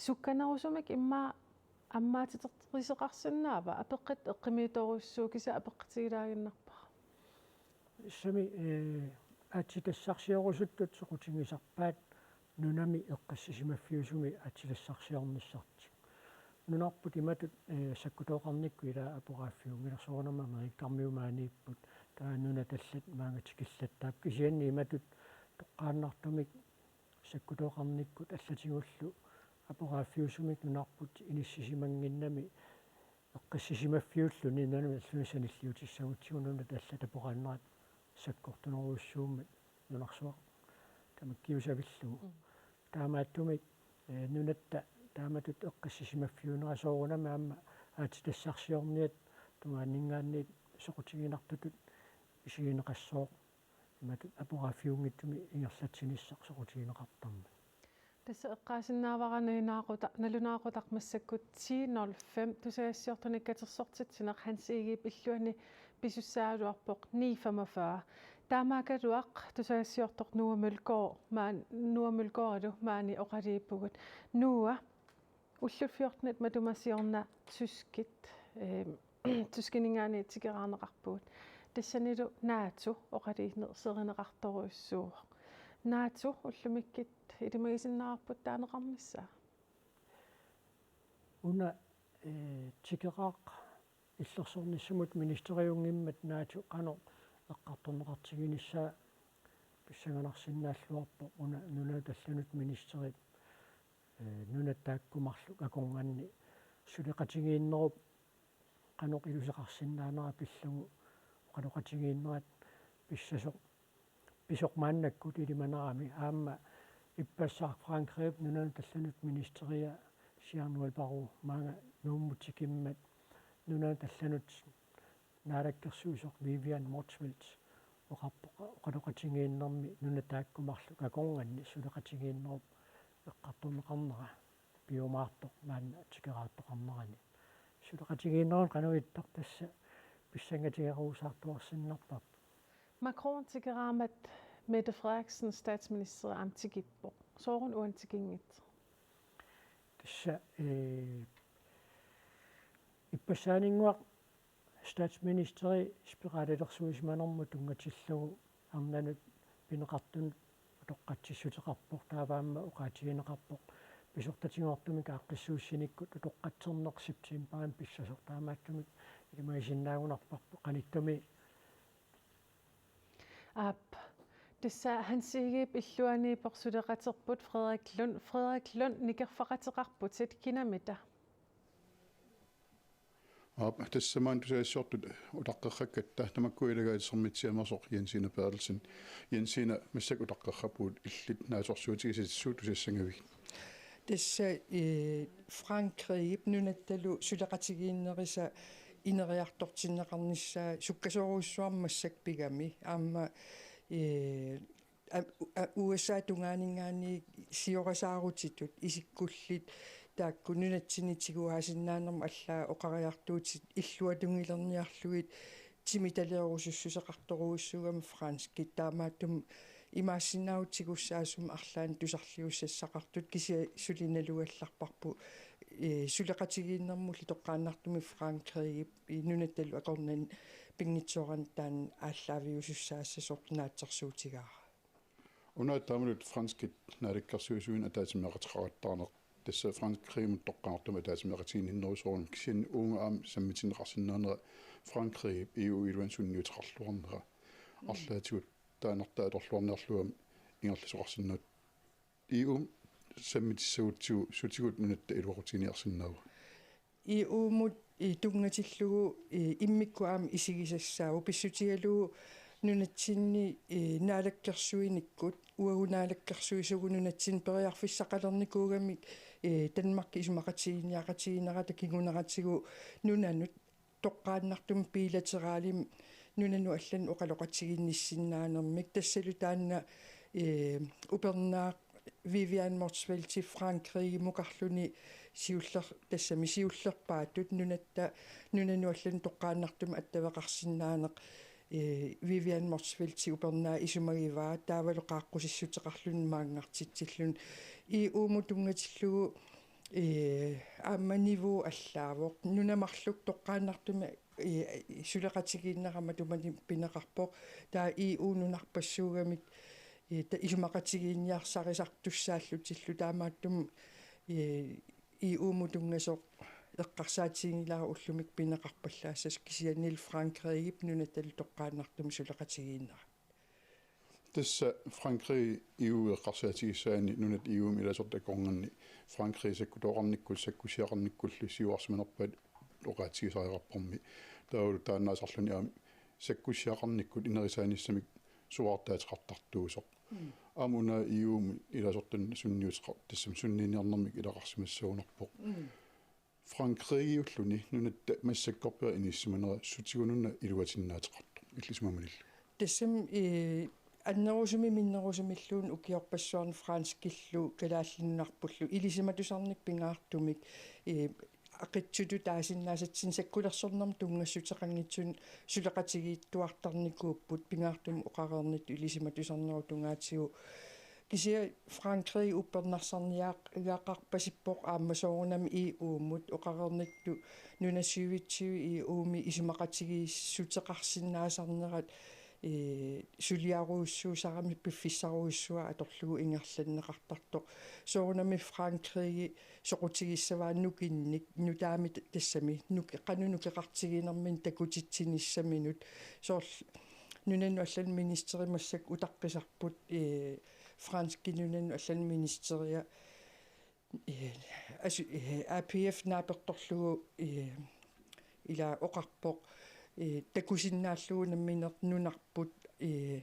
sukkanerusumik immaqa ammaatitseqarsinnaava apeqqut eqqumiitsorujussuuvoq kisianni apeqqutigilaaginnarpara. Tassami, ee, aatsitassarsiorusuttut soqutigisarpaat nunami eqqassisimaffiusumi aatsitassarsiornissartik. Nunarput imatut, ee, sakkutooqarnikkut ilaa aporaaffiunngilaq soorunami Amerikkarmiut maaniipput taava nunat allat maanga tikillattaarput kisianni imatut toqqaannartumik sakkutoqarnikkut allatigullu aporaaffiusumik nunarput inissisimannginnami eqqissisimaffiulluni nunanut allani sanilliutissagutsigu nunat allat aporaannerat sakkortunerujussuummat nunarsuaq tamakkiusavillugu. Mm. Taamaattumik, eh, nunatta taamatut eqqissisimaffiunera soorunami aamma aatsitassarsiorniat tungaanninngaanniit soqutiginartutut isigineqassooq imatut aporaaffiunngitsumik ingerlatsinissaq soqutigineqartarmat. Tassa eqqaasinnaavara nalunaaquta-, nalunaaqutaq massakkut ti nul fem tusagassiortunik katersortitsineq Hans Egedep illuanni pisussagaluarpoq ni femogfyrre. Taamaakkaluaq tusagassiortoq Noah Mølgaard maan-, Noah Mølgaardilu maani oqalugiippugut. Noah, ullut fjortenit matuma siorna tyskit, eh, tyskininngaanniit tikeraarneqarpugut. Tassanilu NATO oqaluginerserineqartorujussuuvoq. NATO ullumikkut ilimagisinnaavarput taaneqarnissaa. Una, eh, tikeraaq illersornissamut ministeriunngimmat NATO qanoq eqqartorneqartiginissaa pissanganarsinnaalluarpoq una nunanut allanut ministerip, eh, nunat taakku marluk akornanni suleqatigiinnerup qanoq iluseqarsinnaanera pillugu oqaloqatigiinnerat pissasoq pisoq maannakkut ilimanarami aamma ippassaq Frankrigip nunanut allanut ministeria Jean-Noël Barrot maanga Nuummut tikimmat nunanut allanut naalakkersuisoq Viviane Motzfeldt oqarpoq oqaloqatigiinnermi nunat taakku marluk akornanni suleqatigiinnerup eqqartorneqarnera piumaartoq maanna tikeraartoqarnerani. Suleqatigiinnerup qanoq ittoq tassa pissangatigerusaartuarsinnarparput. Macron tikeraammat Mette Frederiksen statsministeri aamma tikippoq. Sooruna uani tikinngitsoq? Tassa, eh, ippassaaninnguaq statsministeri spiralilersuisimanermut tunngatillugu arnanut pineqartunut utoqqatsissuteqarpoq taava aamma oqaatigineqarpoq pisortatigoortumik aaqqissuussinikkut utoqqatserneq septembarimi pissasoq taamaattumik ilimagisinnaagunarparput qanittumi. Aap. Tassa Hans Egedep illuaniippoq suleqaterput Frederik Lund. Frederik Lund, nikerfaqateqarputit, kinamita? Aap, tassa maani tusagassiortut utaqqeqqakkatta tamakku ilagaat Sermitsiamasoq Jensine Berthelsen. Jensine, massakkut utaqqeqqappugut, illit naasorsuutigisat suut tusassangavigit? Tassa, eh, Frankrigip nunattalu suleqatigiinnerisa ineriartortinneqarnissaa sukkasoorujussuarmik massakkut pigami. Aamma, eh, a-, a-, U S A tungaaninngaanniit siorasaarutitut isikkullit taakku nunatsinni tiguaasinnaanermut allaat oqariartuutit illuatungilerniarlugit timitaliorussuseqartorujussuugamik franskit, taamaattumik imaassinnaavoq tigussaasumik arlaannik tusarliussassaqartut, kisianni suli nalugallarparput, eh, suleqatigiinnermullu toqqaannartumik Frankrigip, eh, nunattalu akornanni pinngitsoorani taanna aallaaviusussaassasoq naatsorsuutigaara. Una taamatut franskit naalakkersuisuinik ataatsimeeqateqarattaarneq tassa Frankrigimut toqqaannartumik ataatsimeeqatiginninnerusoorluni, kisianni uunga aamma sammitinneqarsinnaanera Frankrigip E U iluani sunniuteqarluarnera. Mm. Arlaatigut taannartaa atorluarniarlugu aamma ingerlasoqarsinnaavoq. E U sammitissagutsigu sutigut nunatta iluaqutiginiarsinnaava? E U-mut, eh, tunngatillugu, eh, immikkut aamma isigisassaavoq pissutigalugu nunatsinni, eh, naalakkersuinikkut, uagut naalakkersuisugut nunatsinni periarfissaqalernikuugamik, eh, Danmarkip isumaqatigiinniaqatigiinnerata kinguneratigut nunanut toqqaannartumik bilateralimik nunanut allanut oqaloqatigiinnissinnaanermik, tassalu taanna, eh, upernaaq Viviane Motzfeldt Frankrigimukarluni siuller-, tassami siullerpaatut nunatta, nunanut allanut toqqaannartumik attaveqarsinnaaneq, eh, Viviane Motzfeldt upernaaq isumagivaa, taavalu qaaqqusissuteqarluni maanngartitsilluni. E U-mut tunngatillugu, eh, aamma niveau allaavoq. Nunat marluk toqqaannartumik, eh, suleqatigiinnerat matumani pineqarpoq. Taava E U nunarpassuugamik, eh, ta-, isumaqatigiinniarsarisartussaallutillu, taamaattumik, eh, E U-mut tunngasoq eqqarsaatiginngilara ullumikkut pineqarpallaassasoq, kisiannili Frankrigip nunattalu toqqaannartumik suleqatigiinnerat. Tassa Frankrig E U eqqarsaatigissaanni nunat E U-mi ilaasortat akornanni Frankrig sakkutooqarnikkut sakkussiaqarnikkullu siuarsimanerpaat oqaatigisariaqarparmi. Taavalu taannaasarluni aamma sakkussiaqarnikkut inerisaanissamik suaartaateqartartuusoq. Aamma una E U-mi ilaasortanut sunniuteqar-, tassami sunniiniarnermik ilaqarsimassagunarpoq. Frankrigiulluni nunatta massakkorpiaq inissisimanera sutigununa iluatinnaateqartoq illit isumaga malillugu. Tassami, ee, annerusumik minnerusumilluunniit ukiorpassuarni franskillu kalaallit nunarpullu ilisimatusarneq pingaartumik, ee, aqitsutut taasinnaasatsinnik sakkulersornermut tunngassuteqanngitsumik suleqatigiittuartarnikuupput pingaartumik oqareernittut ilisimatusarnerup tungaatigut. Kisianni Frankrig uppernarsarniaagaqarpasippoq aamma soorunami E U-mut oqareernittut nunasivitsiu E U-mi isumaqatigiissuteqarsinnaasarnerat, ee, suliarujussuusarami piffissarujussuaq atorlugu ingerlanneqartartoq. Soorunami Frankrig soqutigissavaa nukinnik, nutaamik tassami, nuke-, qanoq nukeqartiginerminni takutitsinissaminut. Soorlu nunanut allanut ministeri massakkut utaqqisarput, ee, franskit nunanut allanut ministeria, ee, asu-, ee, A P F naapertorlugu, ee, ila oqarpoq, ee, takusinnaallugu nammineq nunarput, ee,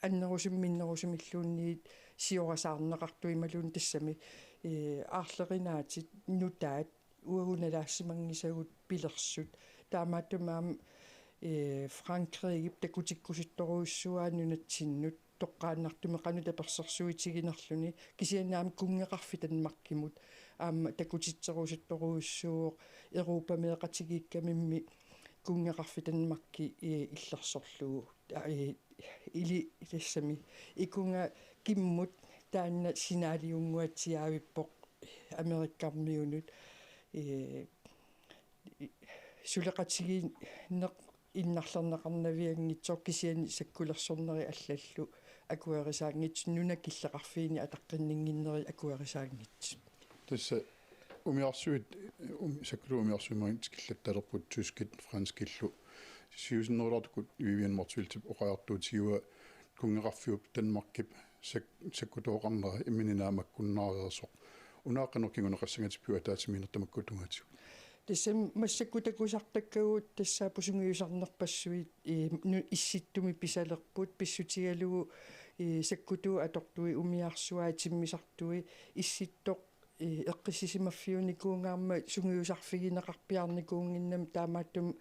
annerusumik minnerusumilluunniit siorasaarneqartut imaluunniit tassami, ee, aarlerinaatit nutaat uagut nalaassimanngisagut pilersut. Taamaattumik aamma, ee, Frankrigip takutikkusuttorujussuuaa nunatsinnut toqqaannartumik qanoq tapersersuitiginerluni kisianni aamma kunngeqarfik Danmarkimut aamma takutitserusuttorujussuuvoq Europameeqatigiikkamimmi kunngeqarfik Danmarki, ee, illersorlugu. Aa, ee, ili tassami ikunga kimmut taanna sinaaliunnguatsiaavippoq Amerikkarmiunut, ee, suleqatigiinneq innarlerneqarnavianngitsoq kisianni sakkulersornerit allallu akuerisaanngitsut nunat killeqarfiini ataqqinninnginnerit akuerisaanngitsut. Tassa umiarsuit, um, sakkutuut umiarsuit maanna tikillattalerput tyskit franskillu. Siusinnerulaartukkut Vivian Motzfeldtip oqariartuutigaa kunngeqarfiup Danmarkip sak-, sakkutooqarnera imminut naamakkunnaareersoq. Una qanoq kinguneqassagatsigu ataatsimiinneq tamakku tungaatigut? Tassami massakkut takusartakkavut tassaapput sungiusarnerpassuit, ee, nu-, Issittumi pisalerput pissutigalugu, ee, sakkutuut atortui umiarsuai timmisartui Issittoq, ee, eqqissisimaffiunikuugaarmat sungiusarfigineqarpiarnikuunnginnami taamaattumik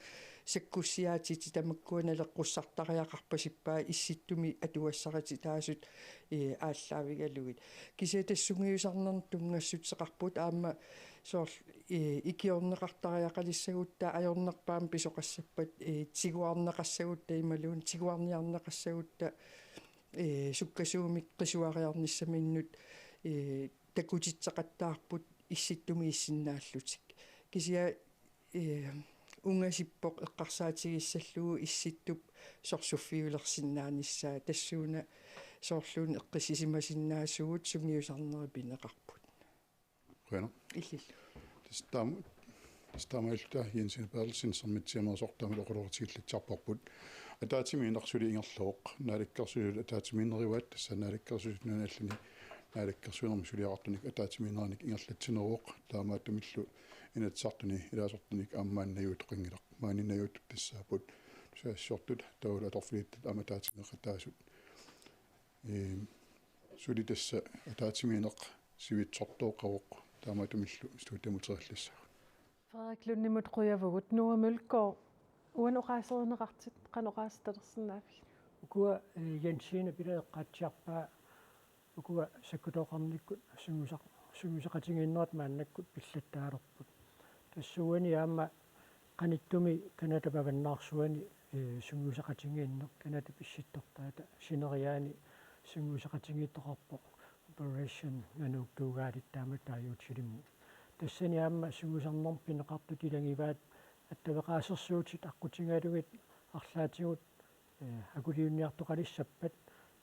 sakkussiaatitit tamakkua naleqqussartariaqarpasippaat Issittumi atugassarititaasut, ee, aallaavigalugit. Kisianni tassa sungiusarnermut tunngassuteqarput aamma soorlu, ee, ikiorneqartariaqalissagutta ajornerpaamik pisoqassappat, ee, tiguarneqassagutta imaluunniit tiguarniarneqassagutta, ee, sukkasuumik qisuariarnissaminnut, ee, takutitseqattaarput Issittumi issinnaallutik. Kisianni, ee, ungasippoq eqqarsaatigissallugu Issittup sorsuffiulersinnaanissaa tassuuna soorluuna eqqissisimasinnaasugut sungiusarnerit pineqarput. Qujanaq. Illillu. Tassa taama, tassa taamaalilluta Jensine Berthelsen Sermitsiameersoq taama oqaloqatigiillatsiarparput. Ataatsimiinneq suli ingerlavoq. Naalakkersuisut ataatsimiinneruaat tassa Naalakkersuisut nunani allani naalakkersuinermi suliaqartunik ataatsimiinneranik ingerlatsineruvoq. Taamaattumillu Inatsisartuni ilaasortanik aamma maani najuuttoqanngilaq. Maani najuuttut tassaapput tusagassiortut taavalu atorfilittut aamma ataatsimeeqataasut. Ee, suli tassa ataatsimiinneq sivitsortooqavoq taamaattumillu studiamut teriallassagut. Frederik Lundimut qujavugut. Noah Mølgaard, uani oqaaserineqartit, qanoq oqaasertalersinnaavigit? Ukua, ee, Jensine Pileeqqaatsiarpaa ukua sakkutooqarnikkut sungiusaq-, sungiusaqatigiinnerat maannakkut pillattaalerput. Tassuuani aamma qanittumi Canadap avannaarsuani, ee, sungiusaqatigiinneq Canadap issittortaata sineriaani sungiusaqatigiittoqarpoq Operation Nanuuktuugaalit taamatut taaguutilimmut. Tassani aamma sungiusarnermut pineqartut ilagivaat attaveqaasersuutit aqqutigalugit arlaatigut, ee, akuliunniartoqalissappat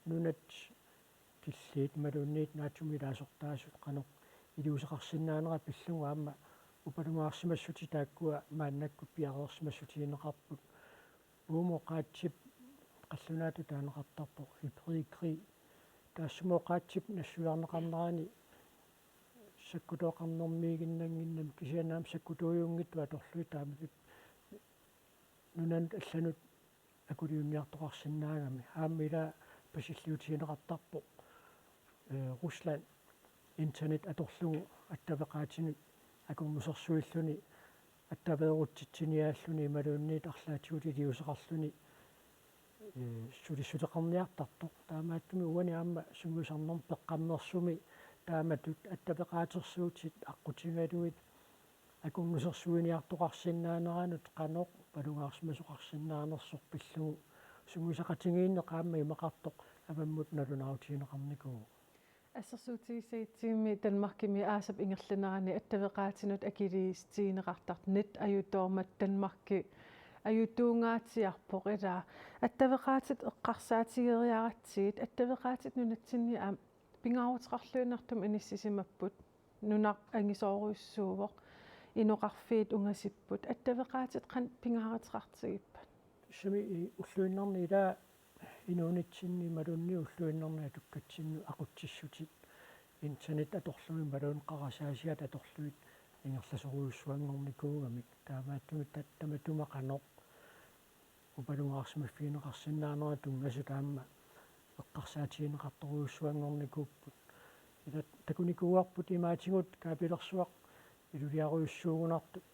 nunat killiit imaluunniit naatsumik ilaasortaasut qanoq iliuuseqarsinnaanera pillugu aamma upalugaarsimassutit taakkua maannakkut piareersimassutigineqarput. Uumoqaatsip qallunaatut taaneqartarpoq hybridkrig. Taassuma oqaatsip nassuiarneqarnerani sakkutooqarnermiiginnannginnami kisianni aamma sakkutuujunngitsut atorlugit taamatut nunanut allanut akuliunniartoqarsinnaagami. Aamma ila pasilliutigineqartarpoq, ee, Rusland internet atorlugu attaveqaatinut akornusersuilluni attaveerutsitsiniaalluni imaluunniit arlaatigut iliuuseqarluni, ee, sulissuteqarniartartoq. Taamaattumik uani aamma sungiusarnermut peqqammersumi taamatut attaveqaatersuutit aqqutigalugit akornusersuiniartoqarsinnaaneranut qanoq oqalugaarsimasoqarsinnaanersoq pillugu sungiusaqatigiinneq aamma imaqartoq avammut nalunaarutigineqarnikuuvoq. Assersuutigissagutsigu Danmarkimi aasap ingerlanerani attaveqaatinut akiliisutigineqartartut net ajutoormat Danmarki ajutuungaatsiarpoq, ilaa. Attaveqaatit eqqarsaatigeriaratsigit, attaveqaatit nunatsinni aamma pingaaruteqarluinnartumik inissisimapput, nunaq angisoorujussuuvoq, inoqarfiit ungasipput, attaveqaatit qanoq pingaaruteqartigippat? Tassami i-, ulluinnarni ila inuunitsinni imaluunniit ulluinnarni atukkatsinnut aqutsissutit internet atorlugit imaluunniit qarasaasiat atorlugit ingerlasorujussuanngornikuugamik. Taamaattumik ta-, tamatuma qanoq oqalugaarsimaffigineqarsinnaanera tunngasut aamma eqqarsaatigineqartorujussuanngornikuupput. Ila takunikuuarput imaatigut kaapilersuaq iluliarujussuugunartoq,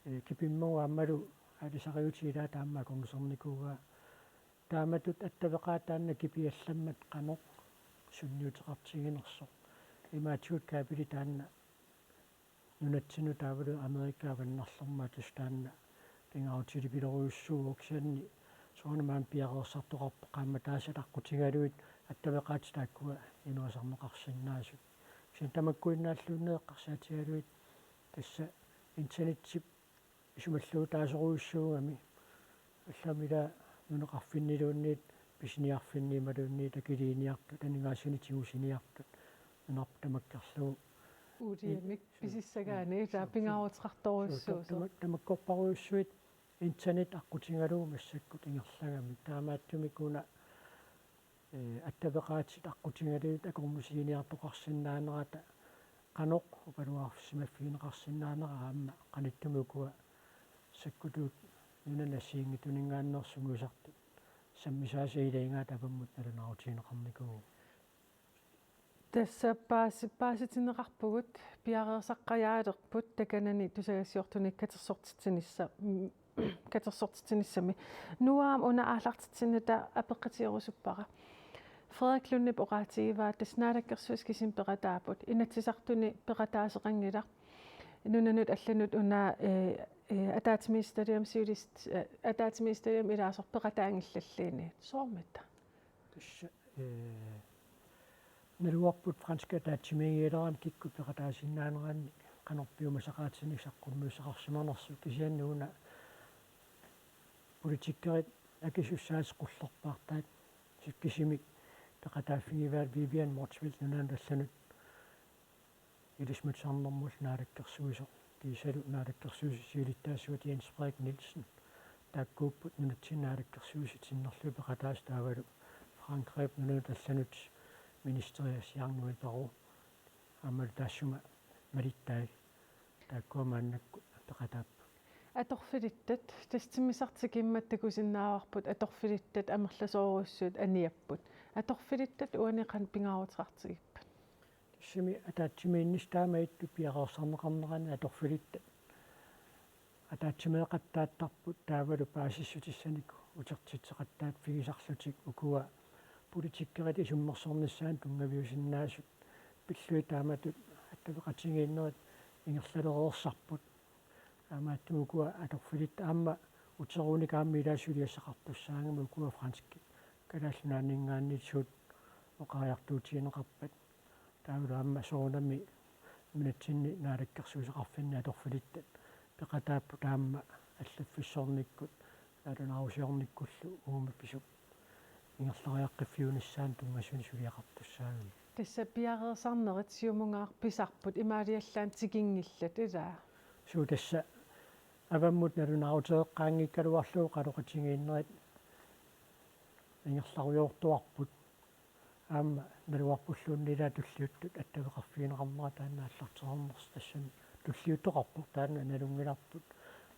ee, kipimmagu aammalu aalisariutit ilaat aamma akornusernikuuaa. Taamatut attaveqaat taanna kipiallammat qanoq sunniuteqartiginersoq. Imaatigut kaapili taanna nunatsinnut taavalu Amerikap avannarlermut tassa taanna pingaarutilerujussuuvoq, kisianni soorunami aamma piareersartoqarpoq qaammataasat aqqutigalugit attaveqaatit taakkua inuasarneqarsinnaasut. Kisianni tamakkuinnaalluunniit eqqarsaatigalugit tassa internetip isumalluutaasorujussuugami, allamik ila nunaqarfinniluunniit pisiniarfinni imaluunniit akiliiniartut, aningaasanik tigusiniartut, nunarput tamakkerlugu. Uuliamik i-, pisissagaanni, su-, ila su-, su-, pingaaruteqartorujussuusoq. Su-, tama-, tamakkorparujussuit internet aqqutigalugu massakkut ingerlagamik. Taamaattumik una, ee, attaveqaatit aqqutigalugit akornusiginiartoqarsinnaanerata qanoq oqalugaarsimaffigineqarsinnaanera aamma qanittumi ukua sakkutuut nunanit assigiinngitsuninngaanneersut sungiusartut sammisaasa ilagigaat avammut nalunaarutigineqarnikuuvoq. Tassa paasi-, paasitinneqarpugut, piareersaqqajaalerput takanani tusagassiortunik katersortitsinissa-, mm, katersortitsinissami. Noah, una aallartitsinnata apeqqutigerusuppara. Frederik Lundip oqaatigivaa tassa Naalakkersuisut kisimik peqataapput, Inatsisartuni peqataaseqanngilaq. Nunanut allanut una, eh, eh, ataatsimiititaliami siulist-, eh, ataatsimiititaliami ilaasortat peqataanngillalluunniit. Soormita? Tassa, ee, naluarput franskit ataatsimiigigaluarami kikkut peqataasinnaanerannik qanoq piumasaqaatinik saqqummiussaqarsimanersoq, kisianni una politikkerit akisussaatit qullerpaartaat kisimik peqataaffigivaat Vivian Motzfeldt nunanut allanut ilisimatusarnermullu naalakkersuisoq kiisalu naalakkersuisut siulittaasuat Jens Frederik Nielsen. Taakkuupput nunatsinni naalakkersuisut sinnerlugit peqataasut taavalu Frankrigip nunanut allanut ministeri Jean-Noël Barrot aammalu taassuma malittai. Taakkua maannakkut peqataapput. Atorfilittat, tassa timmisartikimmat takusinnaavarput atorfilittat amerlasoorujussuit aniapput. Atorfilittat uani qanoq pingaaruteqartigippat? Tassami ataatsimiinnissaq taama ittut piareersarneqarnerani atorfilittat ataatsimeeqattaattarput taavalu paasissutissanik utertitseqattaaffigisarlutik ukua politikkerit isummersornissaannut tunngaviusinnaasut pillugit taamatut attaveqatigiinnerit ingerlalereersarput. Taamaattumik ukua atorfilittat aamma uteruunik aamma ilaat suliassaqartussaagami ukua franskit Kalaallit Nunaanninngaanniit suut oqariartuutigineqarpat. Taavalu aamma soorunami nunatsinni naalakkersuisoqarfinni atorfilittat peqataapput aamma allaffissornikkut nalunaarusiornikkullu uuma pisup ingerlariaqqiffiunissaanut tunngasunik suliaqartussaagami. Tassa piareersarnerit siumungaaq pisarput, imaaliallaannaq tikinngillat, ilaa? Suu, tassa avammut nalunaaruteqqaanngikkaluarlugu oqaloqatigiinnerit ingerlarujoortuarput. Aamma naluarpulluunniit ilaa tulliuttut attaveqarfigineqarnera taanna aallartereernersoq, tassami tulliuttoqarpoq, taanna nalunngilarput.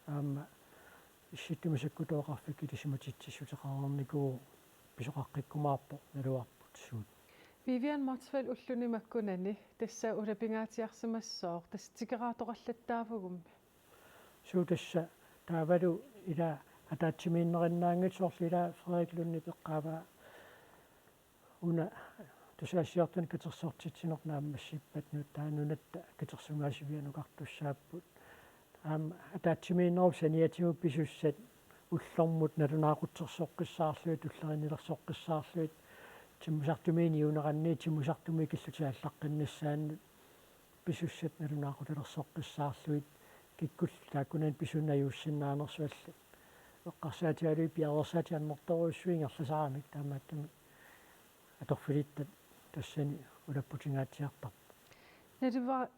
Aamma Issittumi Sakkutoqarfik ilisimatitsissuteqareernikuuvoq, pisoqaqqikkumaarpoq naluarput suut. Vivian Motzfeldt, ulluni makkunani tassa ulapingaatsiarsimassooq, tassa tikeraartoqallattaavugummi. Suu, tassa taavalu ilaa ataatsimiinnerinnaanngitsoq, soorlu ilaa Frederik Lundip eqqaavaa una tusagassiortunik katersortitsineq naammassippat, nu-, taava Nunatta Katersugaasivianukartussaapput. Aamma ataatsimiinnerup saniatigut pisussat ullormut nalunaaqutsersoqqissaarlugit, tulleriinnilersoqqissaarlugit, timmusartumiinniit uneranni timmusartumiit killutit aallaqqinnissaannut pisussat nalunaaqutalersoqqissaarlugit, kikkullu taakkunani pisunik najuussinnaanersuallit. Eqqarsaatigalugit piareersaatit annertoorujussuit ingerlasaramik, taamaattumik atorfilittat tassani ulapputinngatsiartarput. Naliva-,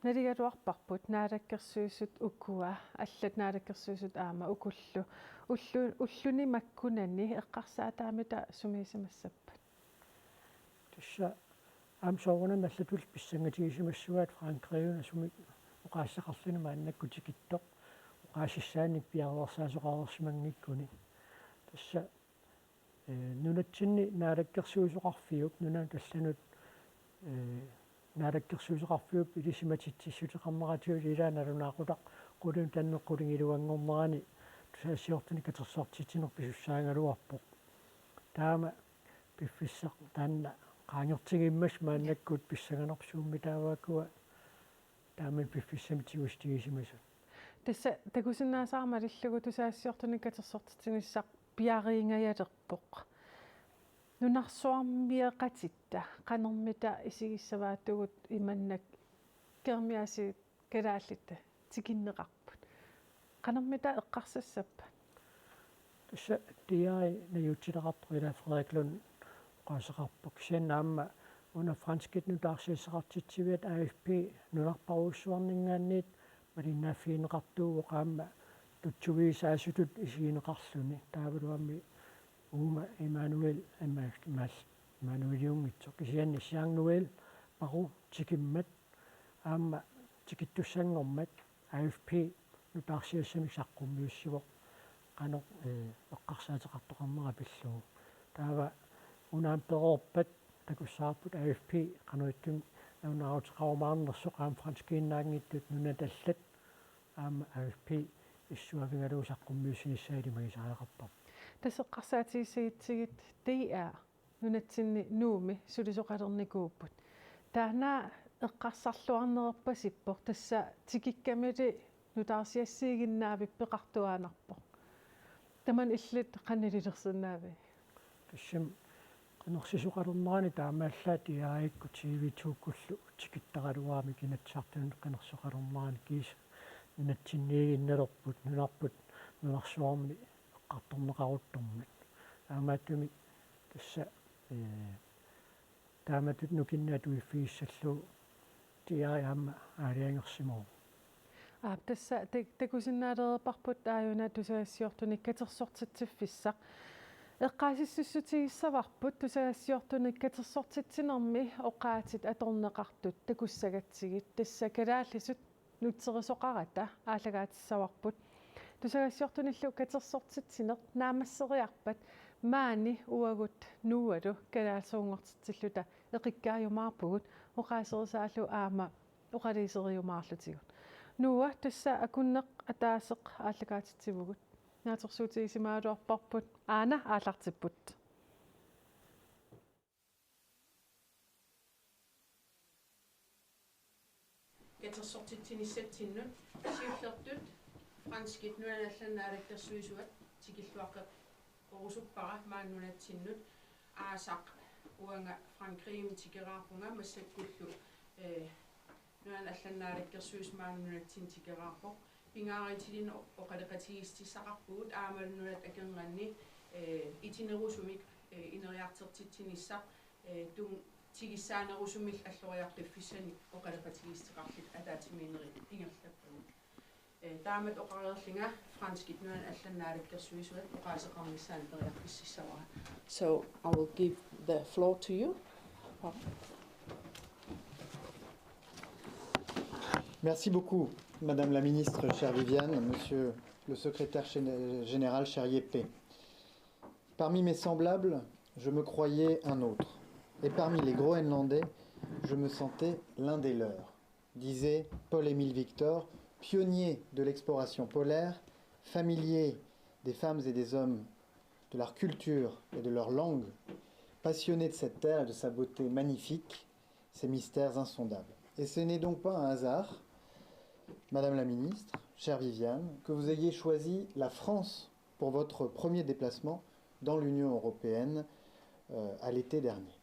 naligaluarparput Naalakkersuisut ukua, allat Naalakkersuisut aamma ukullu. Ullu-, ulluni makkunani eqqarsaataamita sumiisimassappat? Tassa aamma soorunami allatulli pissangatigisimassavaat Frank Greven asumik oqaaseqarluni maannakkut tikittoq, oqaasissaanik piareersaasoqareersimanngikkuni. Tassa, eh, nunatsinni naalakkersuisoqarfiup, nunanut allanut, eh, naalakkersuisoqarfiup ilisimatitsissuteqarneratigut ilaa nalunaaqutaq qulinut tanneq qulingiluanngornerani tusagassiortunik katersortitsineq pisussaagaluarpoq. Taama piffissaq taanna qaangertigimmassuk maannakkut pissanganarpoq, suummi taava ukua taama piffissami tigussatigisimasut. Tassa takusinnaasara malillugu tusagassiortunik katersortitsinissaq piareeringajalerpoq. Nunarsuarmioqatitta qanormita isigissavaatigut imannak Germiasi kalaallit tikinneqarput? Qanormita eqqarsassappat? Tassa D R-i najuutsilaqartoq, ilaa Frederik Lund oqaaseqarpoq. Kisianni aamma una franskit nutaarsiassaqartitsiviat A F P nunarpassuarninngaanniit malinnaaffigineqartuuvoq, aamma tutsuigisaasutut isigineqarluni. Taavalu aamma uuma Immanuel, Imma-, Imma-, Immanueliunngitsoq, kisianni Jean-Noël Barrot tikimmat aamma tikittussanngormat A F P nutaarsiassamik saqqummiussivoq qanoq, eh, eqqarsaateqartoqarnera pillugu. Taava una aamma peroorpat takussavarput A F P qanoq ittumik nalunaaruteqarumaarnersoq, aamma franskiinnaanngitsut nunat allat aamma A F P issuavigalugu saqqummiussinissaat ilimagisariaqarparput. Tassa eqqarsaatigissagutsigu D R nunatsinni Nuummi sulisoqalernikuupput. Taanna eqqarsarluarnerpasippoq, tassa tikikkamili nutaarsiassiiginnaavik peqartuaannarpoq. Tamanna illit qanoq ililersinnaavigit? Tassami qinersisoqalernerani taamaallaat D R-ikkut T V to-kkullu tikittaraluaramik Inatsisartunut qinersisoqalernerani, kiisa nunatsinniiginnalerput, nunarput nunarsuarmi eqqartorneqaruttormat. Taamaattumik tassa, eh, taamatut nukinnik atuiffigissallugu D R aamma aalajangersimavoq. Aap, tassa tak-, takusinnaalereerparput aajuna tusagassiortunik katersortitsiffissaq. Eqqaasitsissutigissavarput tusagassiortunik katersortitsinermi oqaatit atorneqartut takussagatsigit, tassa kalaallisut nutserisoqarata aallakaatissavarput. Tusagassiortunillu katersortitsineq naammasseriarpat maani uagut Noahlu kalaallisuunngortitsilluta eqikkaajumaarpugut, oqaaserisaallu aamma oqaluuseriumaarlutigu. Noah, tassa akunneq ataaseq aallakaatitsivugut. Naatsorsuutigisimagaluarparput, aana aallartipput. Katersortitsinissatsinnut siullertut franskit nunanut allanut naalakkersuisuat tikilluaqqeqqusuppara maani nunatsinnut. Aasaq uanga Frankrigimi tikeraarpunga, massakkullu, eh, nunanut allanut naalakkersuisoq maani nunatsinni tikeraarpoq. Pingaarutilinnik oqaloqatigiissutissaqarpugut aammalu nunat akornanni, eh, itinerusumik, eh, ineriartortitsinissaq, eh, tun-, tigussanerusumillu alloriartuffissanik oqaloqatigiissuteqarluta ataatsimiinnerit ingerlappagut. Eh, taamatut oqareerlunga franskit nunat allat naalakkersuisuat oqaaseqarnissaanut periarfissavara. So I will give the floor to you. Merci beaucoup, Madame la Ministre, chère Viviane, Monsieur le Secrétaire gén- Général, cher Jeppe. Parmi mes semblables, je me croyais un autre. Et parmi les Groenlandais, je me sentais l'un des leurs, disait Paul-Émile Victor, pionnier de l'exploration polaire, familier des femmes et des hommes, de leur culture et de leur langue, passionné de cette terre et de sa beauté magnifique, ces mystères insondables. Et ce n'est donc pas un hasard, Madame la Ministre, chère Viviane, que vous ayez choisi la France pour votre premier déplacement dans l'Union européenne, euh, à l'été dernier.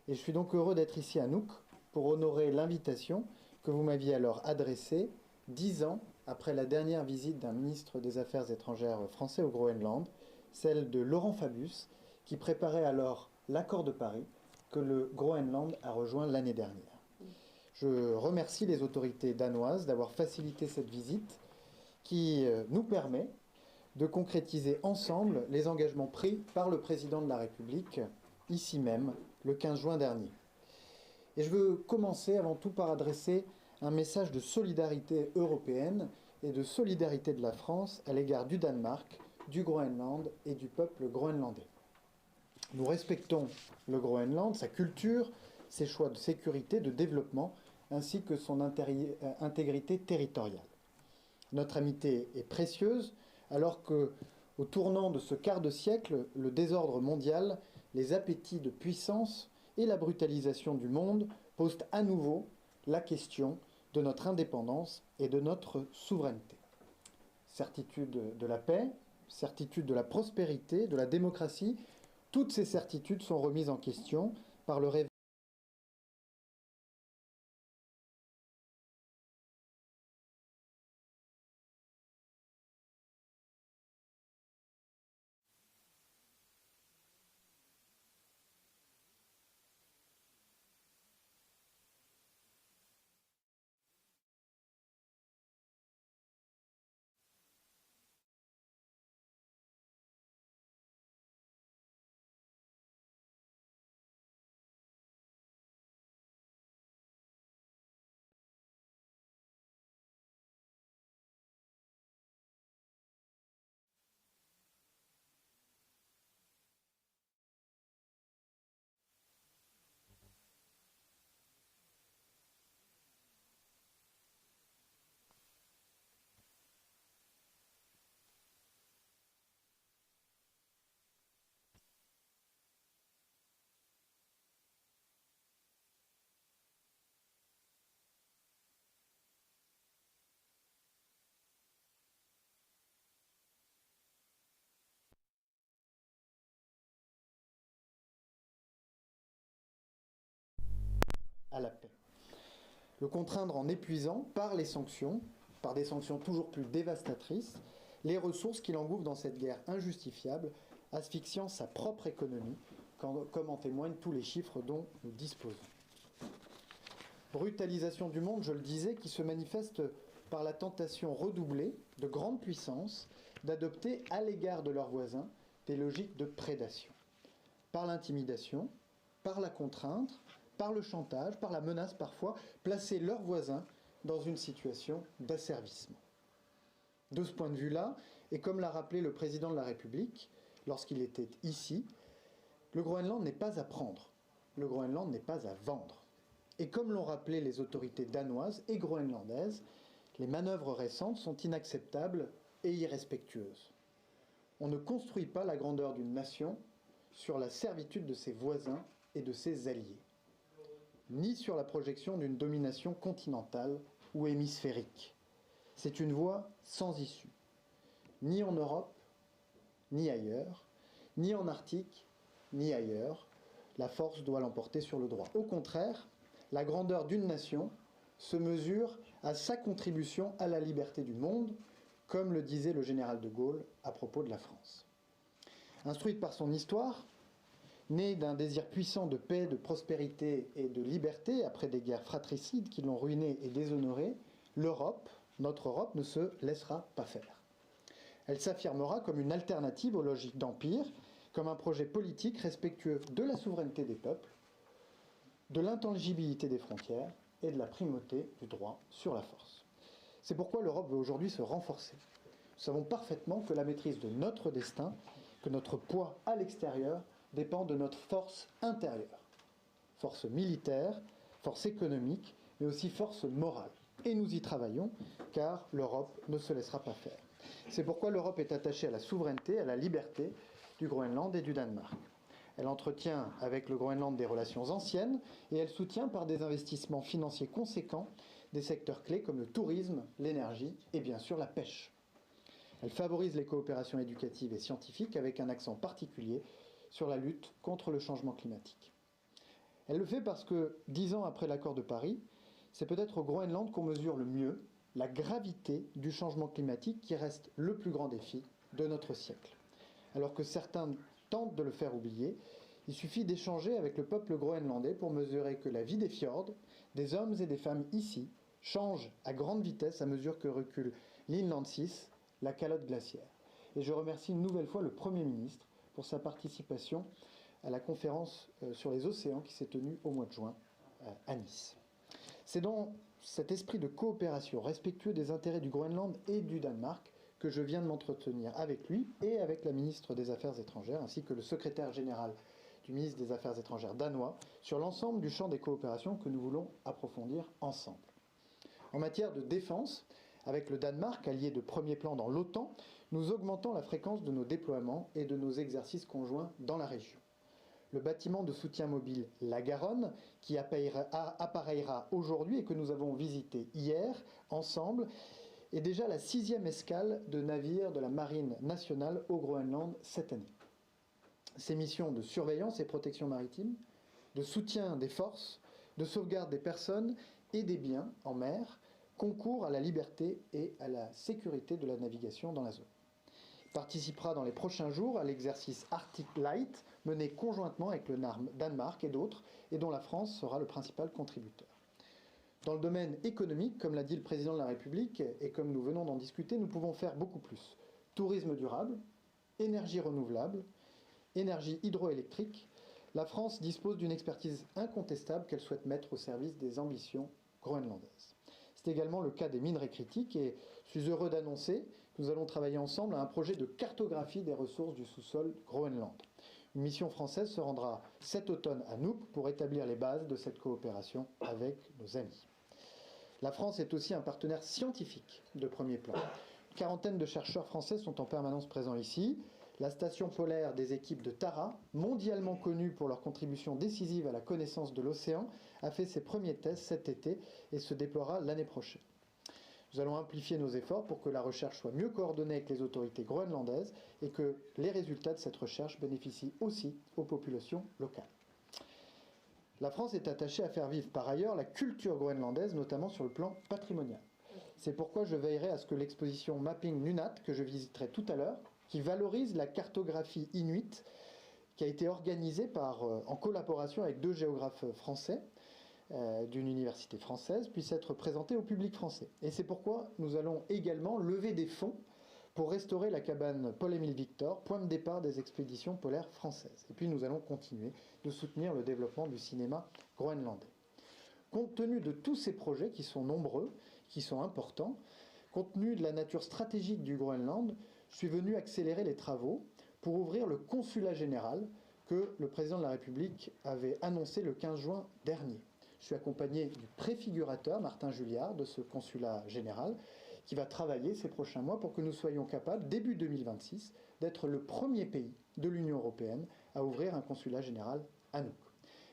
Et je suis donc heureux d'être ici à Nuuk pour honorer l'invitation que vous m'aviez alors adressée, dix ans après la dernière visite d'un ministre des Affaires étrangères français au Groenland, celle de Laurent Fabius, qui préparait alors l'accord de Paris, que le Groenland a rejoint l'année dernière. Je remercie les autorités danoises d'avoir facilité cette visite qui, euh, nous permet de concrétiser ensemble les engagements pris par le président de la République ici même le quinze juin dernier. Et je veux commencer avant tout par adresser un message de solidarité européenne et de solidarité de la France à l'égard du Danemark, du Groenland et du peuple groenlandais. Nous respectons le Groenland, sa culture, ses choix de sécurité, de développement, ainsi que son intéri- euh, intégrité territoriale. Notre amitié est précieuse alors que, au tournant de ce quart de siècle, le désordre mondial, les appétits de puissance et la brutalisation du monde posent à nouveau la question de notre indépendance et de notre souveraineté. Certitude de la paix, certitude de la prospérité, de la démocratie, toutes ces certitudes sont remises en question par le réveil à la paix. Le contraindre en épuisant, par les sanctions, par des sanctions toujours plus dévastatrices, les ressources qu'il engouffre dans cette guerre injustifiable, asphyxiant sa propre économie, quand- comme en témoignent tous les chiffres dont nous disposons. Brutalisation du monde, je le disais, qui se manifeste par la tentation redoublée de grandes puissances d'adopter à l'égard de leurs voisins des logiques de prédation. Par l'intimidation, par la contrainte, par le chantage, par la menace parfois, placer leurs voisins dans une situation d'asservissement. De ce point de vue-là, et comme l'a rappelé le président de la République lorsqu'il était ici, le Groenland n'est pas à prendre, le Groenland n'est pas à vendre. Et comme l'ont rappelé les autorités danoises et groenlandaises, les manœuvres récentes sont inacceptables et irrespectueuses. On ne construit pas la grandeur d'une nation sur la servitude de ses voisins et de ses alliés, ni sur la projection d'une domination continentale ou hémisphérique. C'est une voie sans issue. Ni en Europe, ni ailleurs, ni en Arctique, ni ailleurs, la force doit l'emporter sur le droit. Au contraire, la grandeur d'une nation se mesure à sa contribution à la liberté du monde, comme le disait le général de Gaulle à propos de la France. Instruite par son histoire, née d'un désir puissant de paix, de prospérité et de liberté après des guerres fratricides qui l'ont ruinée et déshonorée, l'Europe, Notre Europe ne se laissera pas faire. Elle s'affirmera comme une alternative aux logiques d'empire, comme un projet politique respectueux de la souveraineté des peuples, de l'intangibilité des frontières et de la primauté du droit sur la force. C'est pourquoi l'Europe veut aujourd'hui se renforcer. Nous savons parfaitement que la maîtrise de notre destin, que notre poids à l'extérieur dépend de notre force intérieure. Force militaire, force économique, mais aussi force morale. Et nous y travaillons, car l'Europe ne se laissera pas faire. C'est pourquoi l'Europe est attachée à la souveraineté, à la liberté du Groenland et du Danemark. Elle entretient avec le Groenland des relations anciennes et elle soutient par des investissements financiers conséquents des secteurs clés comme le tourisme, l'énergie et bien sûr la pêche. Elle favorise les coopérations éducatives et scientifiques avec un accent particulier sur la lutte contre le changement climatique. Elle le fait parce que, dix ans après l'accord de Paris, c'est peut-être au Groenland qu'on mesure le mieux la gravité du changement climatique qui reste le plus grand défi de notre siècle. Alors que certains tentent de le faire oublier, il suffit d'échanger avec le peuple groenlandais pour mesurer que la vie des fjords, des hommes et des femmes ici, change à grande vitesse à mesure que recule l'Inland six, la calotte glaciaire. Et je remercie une nouvelle fois le Premier ministre pour sa participation à la conférence euh, sur les océans qui s'est tenue au mois de juin euh, à Nice. C'est dans cet esprit de coopération respectueux des intérêts du Groenland et du Danemark que je viens de m'entretenir avec lui et avec la ministre des Affaires étrangères, ainsi que le secrétaire général du ministre des Affaires étrangères danois, sur l'ensemble du champ des coopérations que nous voulons approfondir ensemble. En matière de défense, avec le Danemark, allié de premier plan dans l'OTAN, nous augmentons la fréquence de nos déploiements et de nos exercices conjoints dans la région. Le bâtiment de soutien mobile La Garonne, qui appareillera aujourd'hui et que nous avons visité hier ensemble, est déjà la sixième escale de navires de la Marine nationale au Groenland cette année. Ces missions de surveillance et protection maritime, de soutien des forces, de sauvegarde des personnes et des biens en mer concourent à la liberté et à la sécurité de la navigation dans la zone. Participera dans les prochains jours à l'exercice Arctic Light mené conjointement avec le Danemark et d'autres et dont la France sera le principal contributeur. Dans le domaine économique, comme l'a dit le président de la République et comme nous venons d'en discuter, nous pouvons faire beaucoup plus. Tourisme durable, énergie renouvelable, énergie hydroélectrique, la France dispose d'une expertise incontestable qu'elle souhaite mettre au service des ambitions groenlandaises. C'est également le cas des minerais critiques et je suis heureux d'annoncer que nous allons travailler ensemble à un projet de cartographie des ressources du sous-sol Groenland. Une mission française se rendra cet automne à Nuuk pour établir les bases de cette coopération avec nos amis. La France est aussi un partenaire scientifique de premier plan. Une quarantaine de chercheurs français sont en permanence présents ici. La station polaire des équipes de Tara, mondialement connue pour leur contribution décisive à la connaissance de l'océan, a fait ses premiers tests cet été et se déploiera l'année prochaine. Nous allons amplifier nos efforts pour que la recherche soit mieux coordonnée avec les autorités groenlandaises et que les résultats de cette recherche bénéficient aussi aux populations locales. La France est attachée à faire vivre par ailleurs la culture groenlandaise, notamment sur le plan patrimonial. C'est pourquoi je veillerai à ce que l'exposition Mapping Nunaat, que je visiterai tout à l'heure, qui valorise la cartographie inuite, qui a été organisée par, euh, en collaboration avec deux géographes français euh, d'une université française, puisse être présentée au public français. Et c'est pourquoi nous allons également lever des fonds pour restaurer la cabane Paul-Émile Victor, point de départ des expéditions polaires françaises. Et puis nous allons continuer de soutenir le développement du cinéma groenlandais. Compte tenu de tous ces projets qui sont nombreux, qui sont importants, compte tenu de la nature stratégique du Groenland, je suis venu accélérer les travaux pour ouvrir le consulat général que le président de la République avait annoncé le quinze juin dernier. Je suis accompagné du préfigurateur Martin Julliard de ce consulat général qui va travailler ces prochains mois pour que nous soyons capables, début deux mille vingt-six, d'être le premier pays de l'Union européenne à ouvrir un consulat général à Nuuk.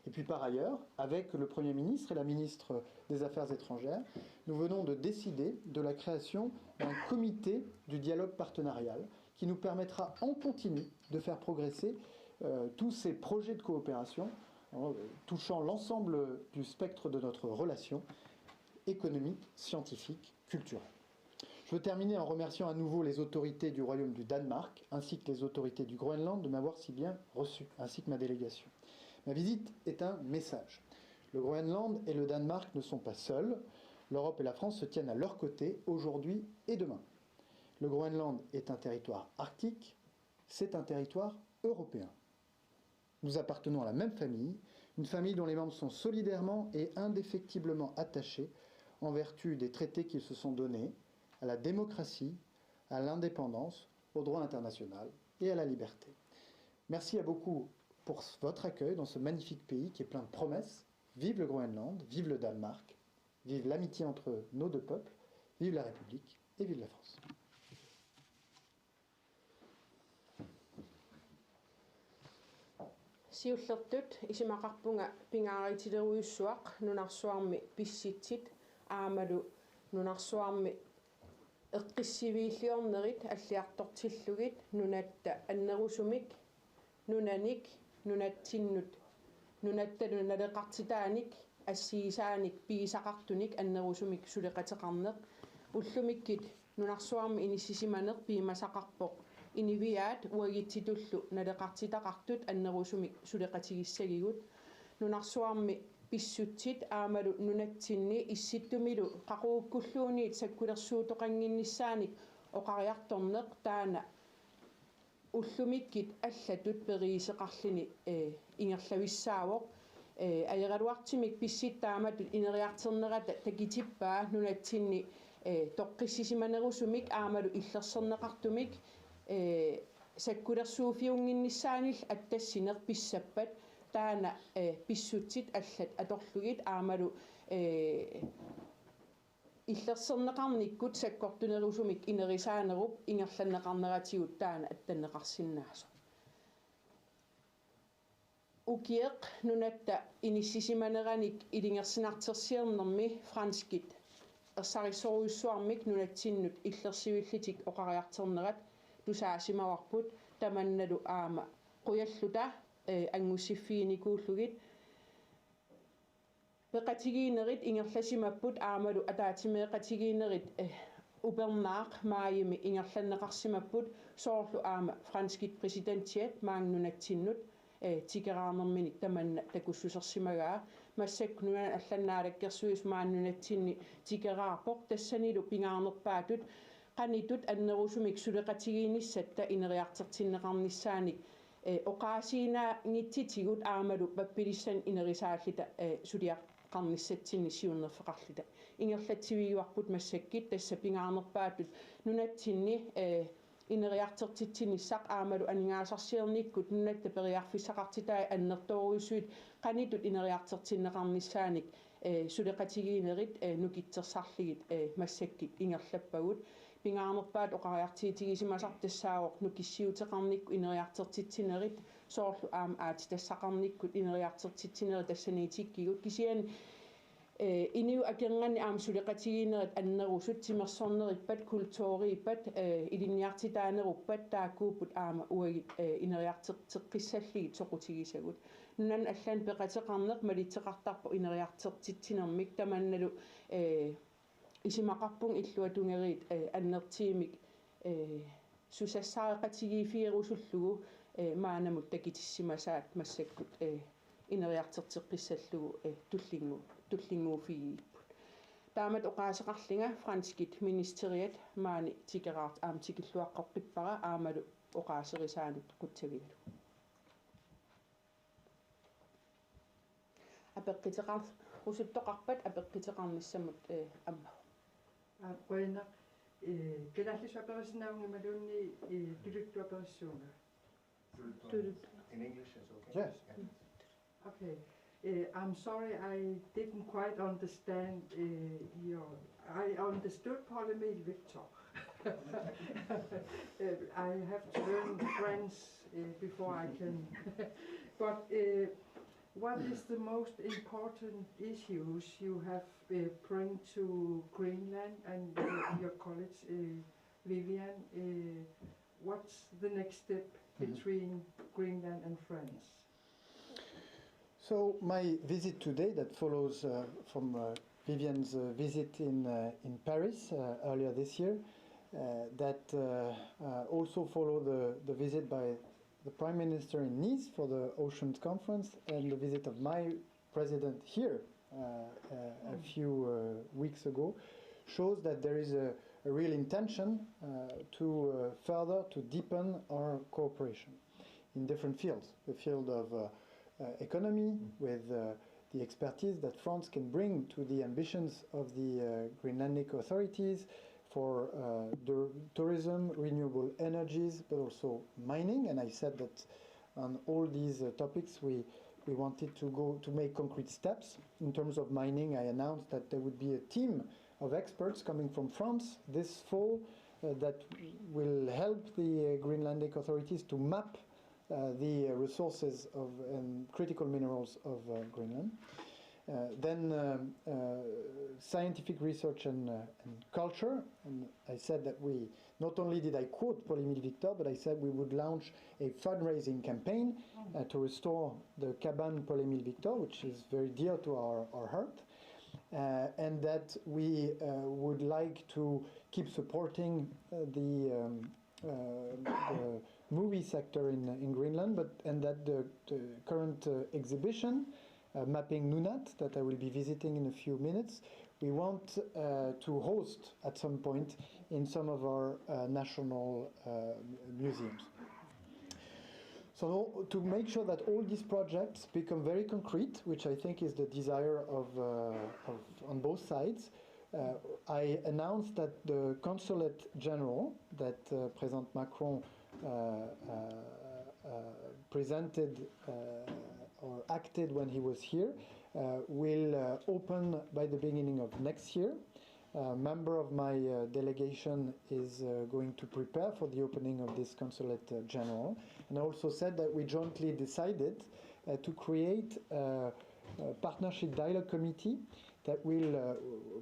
Et puis par ailleurs, avec le Premier ministre et la ministre des Affaires étrangères, nous venons de décider de la création d'un comité du dialogue partenarial qui nous permettra en continu de faire progresser euh, tous ces projets de coopération euh, touchant l'ensemble du spectre de notre relation économique, scientifique, culturelle. Je veux terminer en remerciant à nouveau les autorités du Royaume du Danemark ainsi que les autorités du Groenland de m'avoir si bien reçu, ainsi que ma délégation. Ma visite est un message. Le Groenland et le Danemark ne sont pas seuls. L'Europe et la France se tiennent à leur côté aujourd'hui et demain. Le Groenland est un territoire arctique, c'est un territoire européen. Nous appartenons à la même famille, une famille dont les membres sont solidairement et indéfectiblement attachés, en vertu des traités qu'ils se sont donnés, à la démocratie, à l'indépendance, au droit international et à la liberté. Merci à beaucoup pour votre accueil dans ce magnifique pays qui est plein de promesses. Vive le Groenland, vive le Danemark, vive l'amitié entre nos deux peuples, vive la République et vive la France. Siullertut isumaqarpunga pingaarutilerujussuaq nunarsuarmi pissutsit aammalu nunarsuarmi eqqissiviilliornerit alliartortillugit nunatta annerusumik nunanik nunatsinnut nunatta nunaleqartitaanik assigisaanik pigisaqartunik annerusumik suleqateqarneq ullumikkut nunarsuarmi inissisimaneq piumasaqarpoq inuiaat uagutsitullu naleqartitaqartut annerusumik suleqatigissagigut nunarsuarmi pissutsit aammalu nunatsinni issittumilu qaqugukkulluunniit sakkulersuutoqannginnissaanik oqariartorneq taanna ullumikkut allatut periuseqarluni ingerlavissaavoq. Ajoraluartumik pissutsit taamatut ineriartornerata takutippaa nunatsinni toqqissisimanerusumik aammalu illersorneqartumik sakkulersuuffiunnginnissaanillu attassineq pissappat taanna pissutsit allat atorlugit aammalu illersorneqarnikkut sakkortunerusumik inerisaanerup ingerlanneqarneratigut taanna attanneqarsinnaasoq. Ukioq nunatta inissisimaneranik ilungersunartorsiornermi franskit ersarissorujussuarmik nunatsinnut illersuillutik oqariartornerat tusaasimavarput tamannalu aamma qujalluta angussiffiginikuullugit peqatigiinnerit ingerlasimapput aammalu ataatsimeeqatigiinnerit upernaaq maajimi ingerlanneqarsimapput soorlu aamma franskit præsidentiat maani nunatsinnut tikeraarnerminik tamanna takussusersimagaa massakkut nunani allanut naalakkersuisut maani nunatsinni tikeraarpoq tassanilu pingaarnerpaatut qanoq ittut annerusumik suleqatigiinnissatta ineriartortinneqarnissaanik oqaasiinnaanngitsutigut aammalu pappilissanik inerisaalluta suliaqarnissatsinnik siunnerfeqarluta ingerlatsivigivarput massakkut tassa pingaarnerpaatut nunatsinni ineriartortitsinissaq aammalu aningaasarsiornikkut nunatta periarfissaqartitai annertoorujussuit qanoq ittut ineriartortinneqarnissaanik suleqatigiinnerit nukittorsarlugit massakkut ingerlappagut pingaarnerpaatut oqariartuutigisimasarput tassaavoq nukissiuteqarnikkut ineriartortitsinerit soorlu aamma aatsitassaqarnikkut ineriartortitsinerit tassaniitikkigut kisianni inuit akornanni aamma suleqatigiinnerit annerusut timersorneruppat kulturiuppat ilinniartitaaneruppat taakkuupput aamma uagut ineriartorteqqissallugit soqutigisagut nunani allani peqateqarneq malitseqartarpoq ineriartortitsinermik tamannalu isumaqarpunga illuatungeriit annertuumik susassareqatigiiffigerusullugu maannamut takutissimasaat massakkut ineriartorteqqissallugu tullinngu tullinnguuffigigipput taamatut oqaaseqarlunga franskit ministeriat maani tikeraartut aamma tikilluaqqoqqippara aammalu oqaaserisaanut qutsavigalugu apeqquteqarusuttoqarpat apeqquteqarnissamut aamma Qujanaq kalaallisut aperissinnaavunga imaluunniit tuluttut aperissuunga. Tuluttut. In English is okay. Yes. Okay. Uh, I'm sorry, I didn't quite understand uh, your. I understood Poul Emil Victor. uh, I have to learn French uh, before I can. but uh, what is the most important issues you have uh, bring to Greenland and uh, your colleagues, uh, Viviane? Uh, what's the next step between Greenland and France? So my visit today, that follows uh, from uh, Viviane's uh, visit in uh, in Paris uh, earlier this year, uh, that uh, uh, also followed the, the visit by the Prime Minister in Nice for the Oceans Conference and the visit of my president here uh, uh, a few uh, weeks ago shows that there is a, a real intention uh, to uh, further, to deepen our cooperation in different fields. The field of uh, uh, economy, with uh, the expertise that France can bring to the ambitions of the uh, Greenlandic authorities for uh, the tourism, renewable energies, but also mining. And I said that on all these uh, topics, we, we wanted to go to make concrete steps. In terms of mining, I announced that there would be a team of experts coming from France this fall uh, that will help the uh, Greenlandic authorities to map uh, the uh, resources of and critical minerals of uh, Greenland. Uh, then um, uh, scientific research and, uh, and culture. And I said that we, not only did I quote Paul-Émile Victor, but I said we would launch a fundraising campaign uh, to restore the cabane Paul-Émile Victor, which is very dear to our, our heart, uh, and that we uh, would like to keep supporting uh, the, um, uh, the movie sector in, in Greenland, but and that the, the current uh, exhibition uh, mapping Nunaat that I will be visiting in a few minutes, we want uh, to host at some point in some of our uh, national uh, museums. So to make sure that all these projects become very concrete, which I think is the desire of, uh, of on both sides, uh, I announced that the Consulate General that uh, President Macron uh, uh, uh, presented uh, or acted when he was here uh, will uh, open by the beginning of next year. A member of my uh, delegation is uh, going to prepare for the opening of this consulate uh, general, and I also said that we jointly decided uh, to create uh, a partnership dialogue committee that will uh,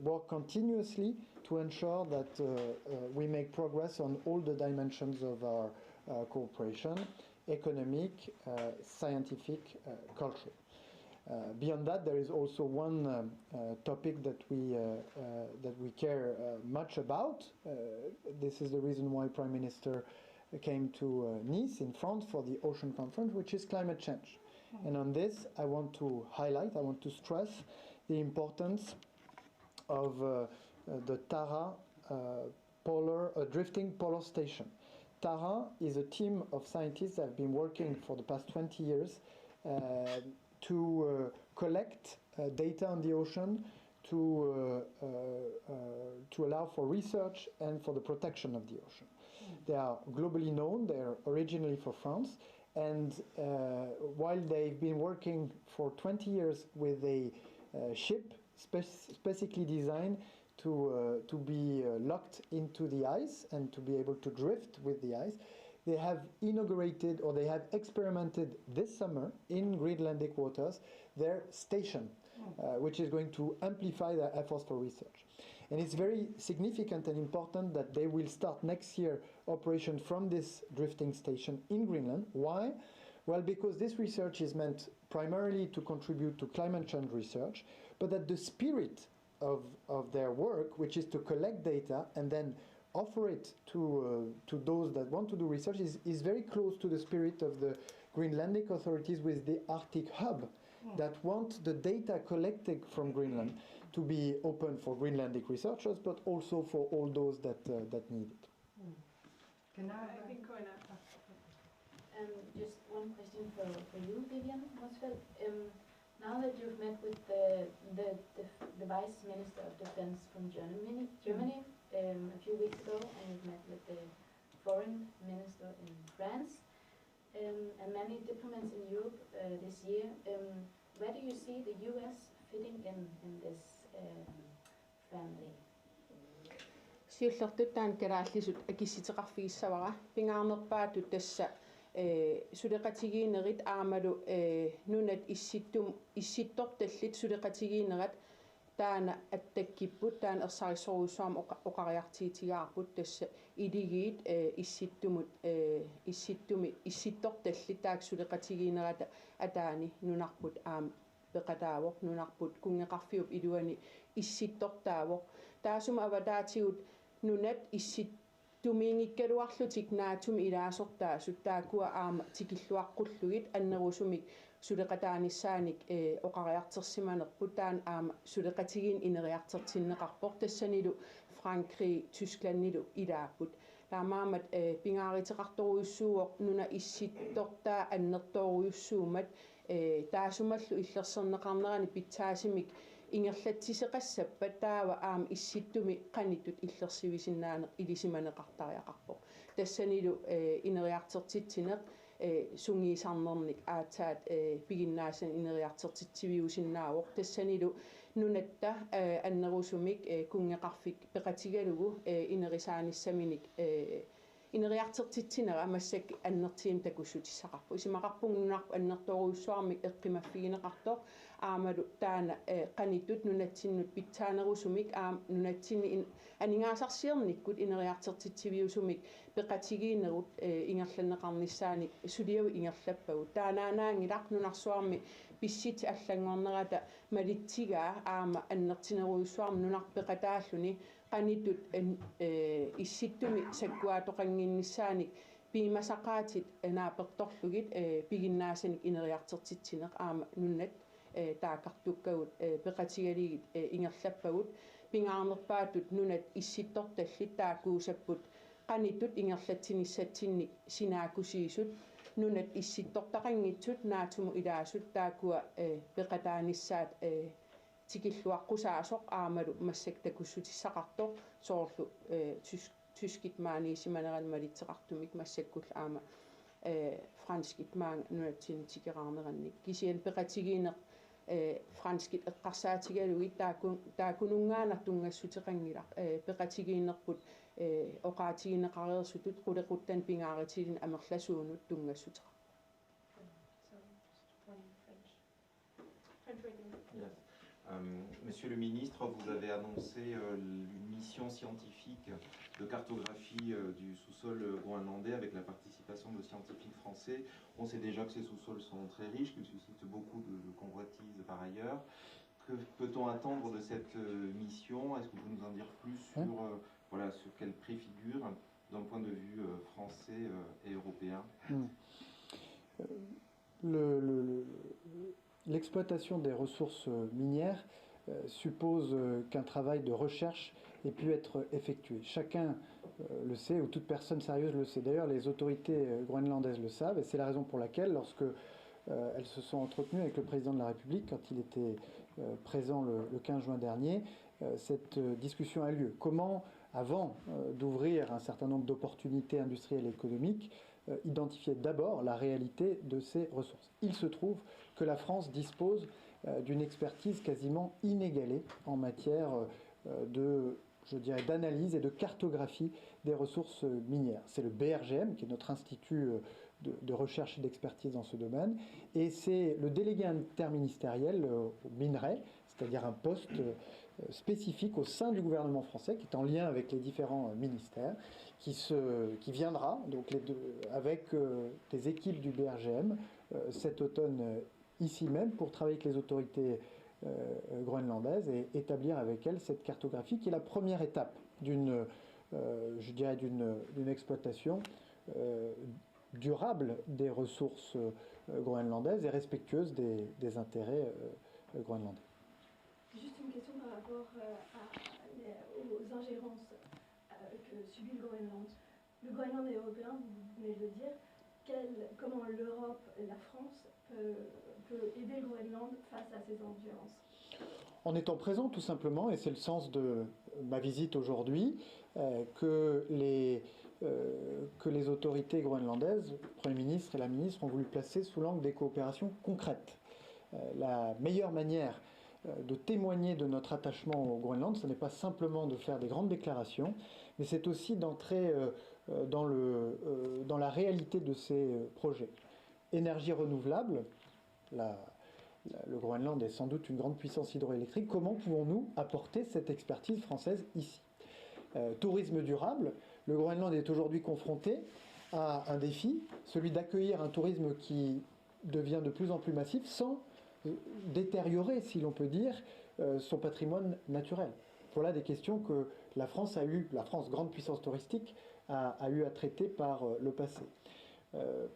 work continuously to ensure that uh, uh, we make progress on all the dimensions of our uh, cooperation, economic, uh, scientific, uh, cultural. Uh, beyond that, there is also one um, uh, topic that we uh, uh, that we care uh, much about. Uh, this is the reason why Prime Minister came to uh, Nice in France for the Ocean Conference, which is climate change. And on this, I want to highlight, I want to stress the importance of uh, uh, the Tara uh, polar, uh, drifting polar station. Tara is a team of scientists that have been working for the past twenty years uh, to uh, collect uh, data on the ocean to, uh, uh, uh, to allow for research and for the protection of the ocean. They are globally known, they're originally for France, and uh, while they've been working for twenty years with a uh, ship spec- specifically designed to, uh, to be uh, locked into the ice and to be able to drift with the ice, they have inaugurated or they have experimented this summer in Greenlandic waters their station, uh, which is going to amplify their efforts for research. And it's very significant and important that they will start next year operation from this drifting station in Greenland. Why? Well, because this research is meant primarily to contribute to climate change research, but that the spirit of, of their work, which is to collect data and then offer it to, uh, to those that want to do research, is, is very close to the spirit of the Greenlandic authorities with the Arctic Hub that want the data collected from Greenland to be open for Greenlandic researchers, but also for all those that, uh, that need it. Can I I have a- can go in. Um, just one question for, for you, Vivian Motzfeldt. Um, now that you've met with the, the, the, the Vice Minister of Defense from Germany, Germany um, a few weeks ago, and you've met with the Foreign Minister in France, um, and many diplomats in Europe uh, this year, um, where do you see the U S fitting in in this um, family? Siullertut taanna kalaallisut akissiteqarfigissavara. Pingaarnerpaatut tassa ee suleqatigiinnerit aammalu ee nunat issittum issittortallit suleqatigiinnerat taanna attakkipput, taanna ersarissorujussuarmik oqa- oqariartuutigaarput, tassa iligiit ee issittumut ee issittumi issittortallit taakku suleqatigiinnerata ataani nunarput aamma peqataavoq, nunarput kunngeqarfiup iluani issittortaavoq. Taassuma avataatigut nunat issittumiinngikkaluarlutik NATO-mi ilaasortaasut taakkua aamma tikilluaqqullugit annerusumik suleqataanissaanik, ee, oqariartorsimanerput, taanna aamma suleqatigiinneq ineriartortinneqarpoq, tassanilu Frankrig, Tysklandilu ilaapput. Taamaammat, ee, pingaaruteqartorujussuuvoq nunap issittortaa annertoorujussuummat, ee, taassumalu illersorneqarnerani pitsaasumik ingerlatsisoqassappat, taava aamma issittumi qanittut illersuisinnaaneq ilisimaneqartariaqarpoq. Tassanilu, ee, ineriartortitsineq, ee, sungiusarnernik aatsaat, ee, piginnaasanik ineriartortitsiviusinnaavoq. Tassanilu nunatta, ee, annerusumik, ee, kunngeqarfik peqatigalugu, ee, inerisaanissaminik, ee, ineriartortitsinera massakkut annertuumik takussutissaqarpoq. Isumaqarpunga nunarput annertoorujussuarmik eqqumaffigineqartoq aammalu taanna, ee, qanittut nunatsinnut pitsaanerusumik aamma nunatsinni in-, aningaasarsiornikkut ineriartortitsiviusumik peqatigiinnerut, ee, ingerlanneqarnissaanik suliavut ingerlappagut. Taannaannaanngilaq nunarsuarmi pissutsit allanngornerata malitsigaa aamma annertunerujussuarmik nunarput peqataalluni qanittut, en-, ee, issittumi sakkuaatoqannginnissaanik piumasaqaatit, ee, naapertorlugit, ee, piginnaasanik ineriartortitsineq aamma nunat, ee, taakkartukkagut, ee, peqatigalugit, ee, ingerlappagut. Pingaarnerpaatut nunat issittortallit taakkuusapput qanittut ingerlatsinissatsinnik sinaakkusiisut, nunat issittortaqanngitsut naatsummut ilaasut taakkua, ee, peqataanissaat, ee, tikilluaqqusaasoq aammalu massakkut takussutissaqartoq soorlu, ee, tys-, tyskit maaniissimanerannik malitseqartumik massakkullu aamma, ee, franskit maanga nunatsinnut tikeraarnerannik. Kisianni peqatigiinneq, ee, franskit eqqarsaatigalugit taakku-, taakkununngaannaq tunngassuteqanngilaq, ee, peqatigiinnerput, ee, oqaatigineqareersutut qulequttanut pingaarutilinut amerlasuunut tunngassuteqarpoq. So, just one French. French radio. Yes. Euh, Monsieur le ministre, vous avez annoncé, euh, une mission scientifique de cartographie, euh, du sous-sol, euh, groenlandais avec la participation de scientifiques français. On sait déjà que ces sous-sols sont très riches, qu'ils suscitent beaucoup de, de convoitises par ailleurs. Que peut-on attendre de cette, euh, mission ? Est-ce que vous pouvez nous en dire plus sur, Hein ? Euh, voilà, sur quelle préfigure, d'un point de vue, euh, français, euh, et européen ? Hmm. Euh, le, le, le, l'exploitation des ressources, euh, minières, euh, suppose, euh, qu'un travail de recherche ait pu être effectué. Chacun, euh, le sait, ou toute personne sérieuse le sait. D'ailleurs, les autorités, euh, groenlandaises le savent, et c'est la raison pour laquelle, lorsque, euh, elles se sont entretenues avec le président de la République, quand il était, euh, présent le, le quinze juin dernier, euh, cette, euh, discussion a lieu. Comment, avant, euh, d'ouvrir un certain nombre d'opportunités industrielles et économiques, euh, identifier d'abord la réalité de ces ressources ? Il se trouve que la France dispose, euh, d'une expertise quasiment inégalée en matière, euh, de, je dirais, d'analyse et de cartographie des ressources, euh, minières. C'est le B R G M, qui est notre institut, euh, de, de recherche et d'expertise dans ce domaine, et c'est le délégué interministériel, euh, aux minerais, c'est-à-dire un poste, euh, spécifique au sein du gouvernement français, qui est en lien avec les différents, euh, ministères, qui se, qui viendra donc les deux, avec, euh, des équipes du B R G M, euh, cet automne, euh, ici même pour travailler avec les autorités, euh, groenlandaises et établir avec elles cette cartographie qui est la première étape d'une, euh, je dirais d'une, d'une exploitation, euh, durable des ressources, euh, groenlandaises et respectueuse des, des intérêts, euh, groenlandais. Juste une question par rapport, euh, à, aux ingérences, euh, que subit le Groenland. Le Groenland est européen, vous venez de le dire. Quel, comment l'Europe, la France peut, peut aider le Groenland face à ces ingérences ? En étant présent, tout simplement, et c'est le sens de ma visite aujourd'hui, euh, que les, euh, que les autorités groenlandaises, le Premier ministre et la ministre, ont voulu placer sous l'angle des coopérations concrètes. Euh, la meilleure manière, euh, de témoigner de notre attachement au Groenland, ce n'est pas simplement de faire des grandes déclarations, mais c'est aussi d'entrer, euh, euh, dans le, euh, dans la réalité de ces, euh, projets. Énergie renouvelable, la, la, le Groenland est sans doute une grande puissance hydroélectrique. Comment pouvons-nous apporter cette expertise française ici ? Euh, tourisme durable, le Groenland est aujourd'hui confronté à un défi, celui d'accueillir un tourisme qui devient de plus en plus massif sans, euh, détériorer, si l'on peut dire, euh, son patrimoine naturel. Voilà des questions que la France a eu, la France, grande puissance touristique, a, a eu à traiter par, euh, le passé. Euh,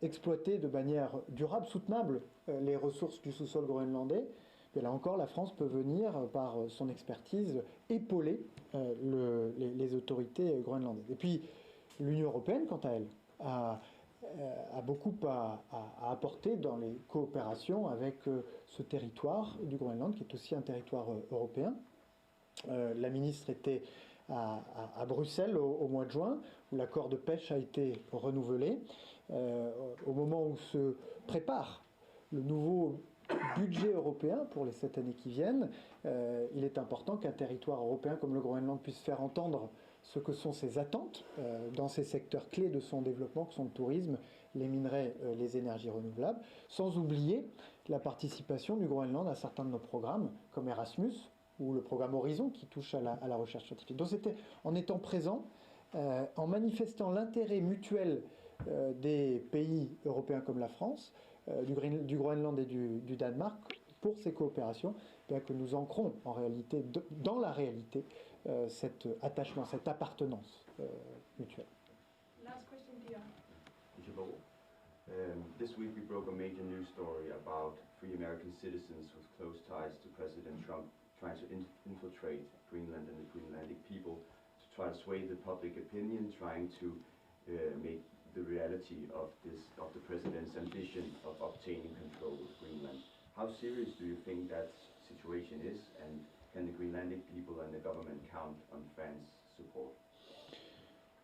exploiter de manière durable, soutenable, euh, les ressources du sous-sol groenlandais, mais là encore, la France peut venir, euh, par, euh, son expertise, épauler, euh, le- les, les autorités groenlandaises. Et puis, l'Union européenne, quant à elle, a, euh, a beaucoup à, à- à apporter dans les coopérations avec, euh, ce territoire du Groenland, qui est aussi un territoire, euh, européen. Euh, la ministre était à, à- à Bruxelles au, au mois de juin, où l'accord de pêche a été renouvelé. Euh, au moment où se prépare le nouveau budget européen pour les sept années qui viennent, euh, il est important qu'un territoire européen comme le Groenland puisse faire entendre ce que sont ses attentes, euh, dans ces secteurs clés de son développement, que sont le tourisme, les minerais, euh, les énergies renouvelables, sans oublier la participation du Groenland à certains de nos programmes, comme Erasmus, ou le programme Horizon qui touche à la, à la recherche scientifique. Donc c'était en étant présent, euh, en manifestant l'intérêt mutuel, euh, des pays européens comme la France, euh, du, Green- du Groenland et du, du Danemark pour ces coopérations, bien que nous ancrons en réalité, de- dans la réalité, euh, cet attachement, cette appartenance, euh, mutuelle. Last question, Dion. Mister Bobo, um, this week we broke a major news story about three American citizens with close ties to President Trump trying to in- infiltrate Greenland and the Greenlandic people to try to sway the public opinion, trying to uh, make the reality of this of the president's ambition of obtaining control of Greenland. How serious do you think that situation is, and can the Greenlandic people and the government count on France' support?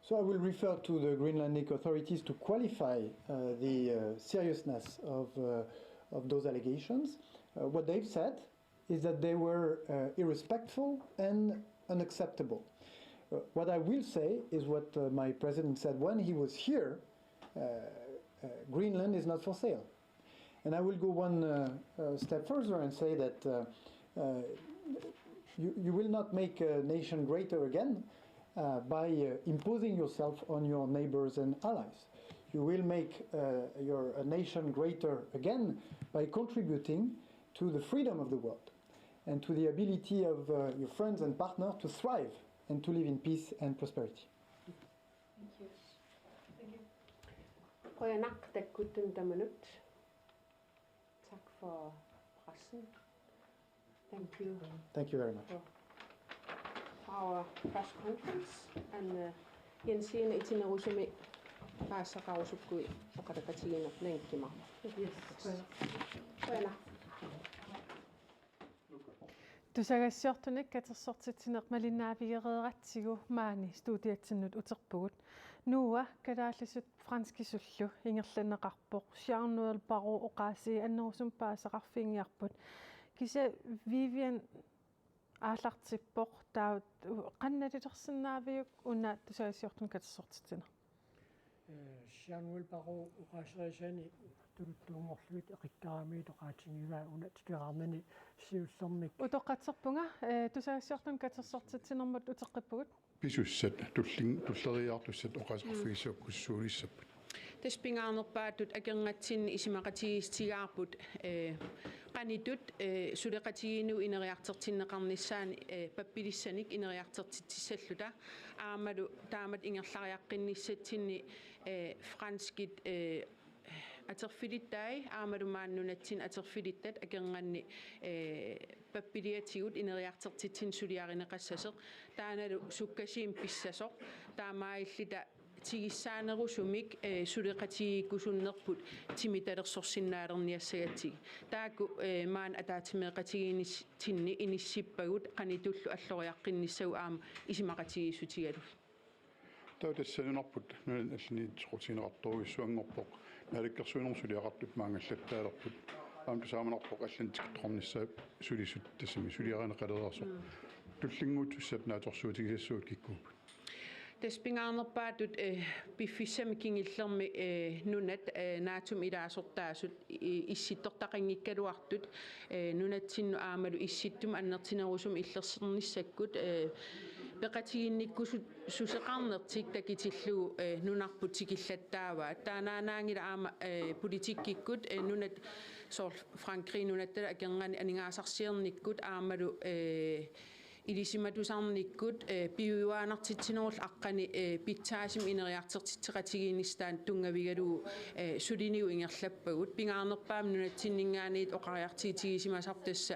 So I will refer to the Greenlandic authorities to qualify, uh, the, uh, seriousness of, uh, of those allegations. Uh, what they've said is that they were, uh, irrespectful and unacceptable. Uh, what I will say is what, uh, my president said when he was here, uh, uh, Greenland is not for sale. And I will go one, uh, uh, step further and say that, uh, uh, you, you will not make a nation greater again, uh, by, uh, imposing yourself on your neighbors and allies. You will make, uh, your a nation greater again by contributing to the freedom of the world and to the ability of, uh, your friends and partners to thrive and to live in peace and prosperity. Thank you. Thank you. Qujanaq takkuttun tamanut. Tak for pressen. Thank you. Thank you very much. For our press conference and, uh, Jensine itinerusumik paasisaqarusukkuit oqaloqatigiinneq nangikkumaarput. Yes. Qujanaq. Tusagassiortunik katersortitsineq malinnaavigereeratsigu maani studiatsinnut uterpugut. Noah, kalaallisut franskisullu ingerlanneqarpoq. Jean-Noël Barrot oqaasii annerusumik paasisaqarfiginngilarput. Kisianni Vivian aallartippoq, taava qanoq nalilersinnaaviuk una tusagassiortunik katersortitsineq? Eh, Jean-Noël Barrot oqaaserisani tuluttuunngorlugit eqikkaramigit oqaatigivaa una tikeraarnani siullermik. Utoqqatserpunga, eh, tusagassiortunik katersortitsinermut uteqqippugut. Pisussat tullin-, tulleriiaartussat oqaaseqarfigissapput, suulissapput. Tassa pingaarnerpaatut akornatsinni isumaqatigiissutigaarput, eh, qanoq ittut, eh, suleqatigiinnikkut ineriartortinneqarnissaanut, eh, pappilissanik ineriartortitsissalluta. Aammalu taamatut ingerlariaqqinnissatsinni, eh, franskit, eh, atorfilittai aammalu maani nunatsinni atorfilittat akornanni, eh, pappiliatigut ineriartortitsineq suliarineqassasoq. Taannalu sukkasuumik pissasoq. Taamaalilluta tigussaannerusumik, eh, suleqatigiikkusunnerput timitalersorsinnaalerniassagatsigit. Taakku, eh, maani ataatsimeeqatigiinnitsinni inissippagut qanoq ittullu alloriaqqinnissagut aamma isumaqatigiissutigalugit. Taava tassa nunarput nunanut allani soqutigineqartorujussuanngorpoq. Naalakkersuinermut suliaqartut maanngallattaalerput. Aamma tusaamanarpoq allanut tikittoqarnissaa sulisut tassami suliarineqalereersoq. Mm. Tullinnguuttussat naatsorsuutigisassavut kikkuupput? Tassa pingaarnerpaatut, eh, piffissami kingullermi, eh, nunat, eh, NATO-mi ilaasortaasut i-, issittortaqanngikkaluartut, eh, nunatsinnut aammalu issittumi annertunerusumik illersornissakkut, eh, peqatiginnikkussuseqarnertik takutillugu, eh, nunarput tikillattaavaat. Taannaannaanngilaq aamma, eh, politikkikkut, eh, nunat soorlu Frankrig nunattalu akornanni aningaasarsiornikkut aammalu, eh, Ilisimatusarnikkut, eh, piujuaannartitsinerullu aqqani, eh, pitsaasumik ineriartortitseqatigiinnissaq taanna tunngavigalugu, eh, suliniut ingerlappagut. Pingaarnerpaamik nunatsinninngaanniit oqariartuutigisimasarput tassa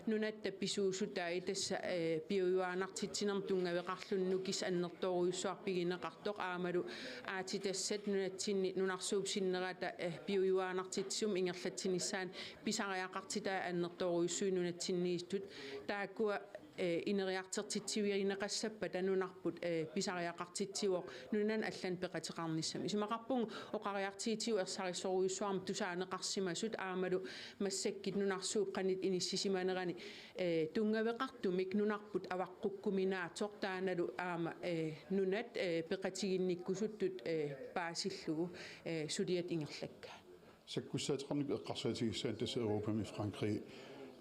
nunatta pisuussutai tassa, eh, piujuaannartitsinermut tunngaveqarluni nukissaq annertoorujussuaq pigineqartoq aammalu aatsitassat nunatsinni nunarsuup sinnerata, eh, piujuaannartitsisumut ingerlatsinissaanut pisariaqartitai annertoorujussuit nunatsinniittut taakkua, eh, ineriartortitsivigineqassappata nunarput, eh, pisariaqartitsivoq nunanut allanut peqateqarnissamut. Isumaqarpunga oqariartuutigut ersarissorujussuarmik tusaaneqarsimasut aammalu massakkut nunarsuup qanoq inissisimanerani, eh, tunngaveqartumik nunarput avaqqukkuminaatsoq taannalu aamma, eh, nunat, eh, peqatiginnikkusuttut, eh, paasillugu, eh, suliat ingerlakkaat. Sakkussaateqarnikkut eqqarsaatigisassaanut tassa Europami Frankrig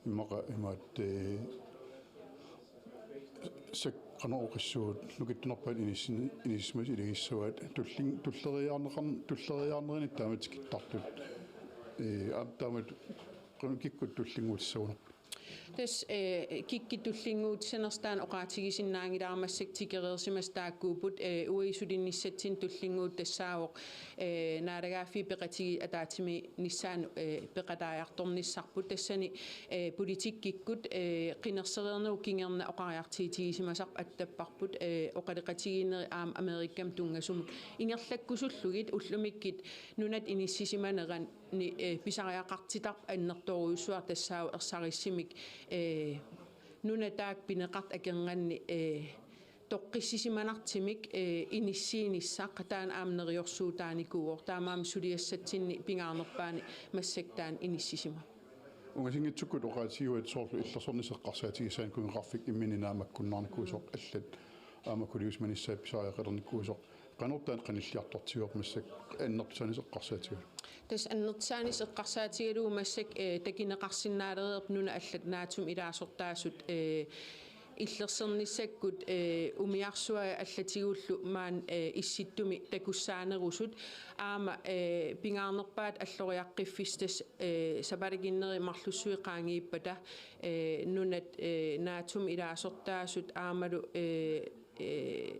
immaqa imaat, eh, sak-, qanoq oqissuugut nukittunerpaat inissin-, inissisimasut ilagissavaat tulling-, tulleriiaarneqarn-, tulleriiaarnerinit taamatut tikittartut. Eh, aamma taamatut qanoq kikkut tullinnguutissagunarput. Tassa, eh, kikkut tullinnguutissanersut taanna oqaatigisinnaanngilara massakkut tikereersimasut taakkuupput, eh, uagut sulinnissatsinnut tullinnguuttoq tassaavoq, eh, naalagaaffiit peqatigiit ataatsimiinnissaannut, eh, peqataajartornissarput tassani, eh, politikkikkut, eh, qinersereernerup kingorna oqariartuutigisimasarput attapparput, eh, oqaloqatigiinnerit aamma Amerikami tunngasumut ingerlakkusullugit ullumikkut nunat inissisimaneran ni, eh, pisariaqartitarput annertoorujussuaq tassaavoq ersarissumik, eh, nunat taakku pineqartut akornanni, eh, toqqissisimanartumik, eh, inissiinissaq taanna aamma neriorsuutaanikuuvoq taamaammat suliassatsinni pingaarnerpaani massakkut taanna inissisimavoq. Ungasinngitsukkut oqaatigivaat soorlu illersornissaq eqqarsaatigissaanut kunngeqarfik imminut naammakkunnaarnikuusoq allat aamma kuliusimanissaat pisariaqalernikuusoq. Qanortaat qanilliartortigaarput massakkut annertusaanissaq eqqarsaatigalugu? Tassa annertusaanissaq eqqarsaatigalugu massakkut, eh, takuneqarsinnaalereerpoq nunat allat NATO-mi ilaasortaasut, eh, illersornissakkut, eh, umiarsuaq allatigullu maani, eh, issittumi takussaanerusut aamma, eh, pingaarnerpaatut alloriaqqiffissaq tassa, eh, sapaatip akunneri marlussuit qaangiuppata, eh, nunat, eh, NATO-mi ilaasortaasut aammalu, eh, eh,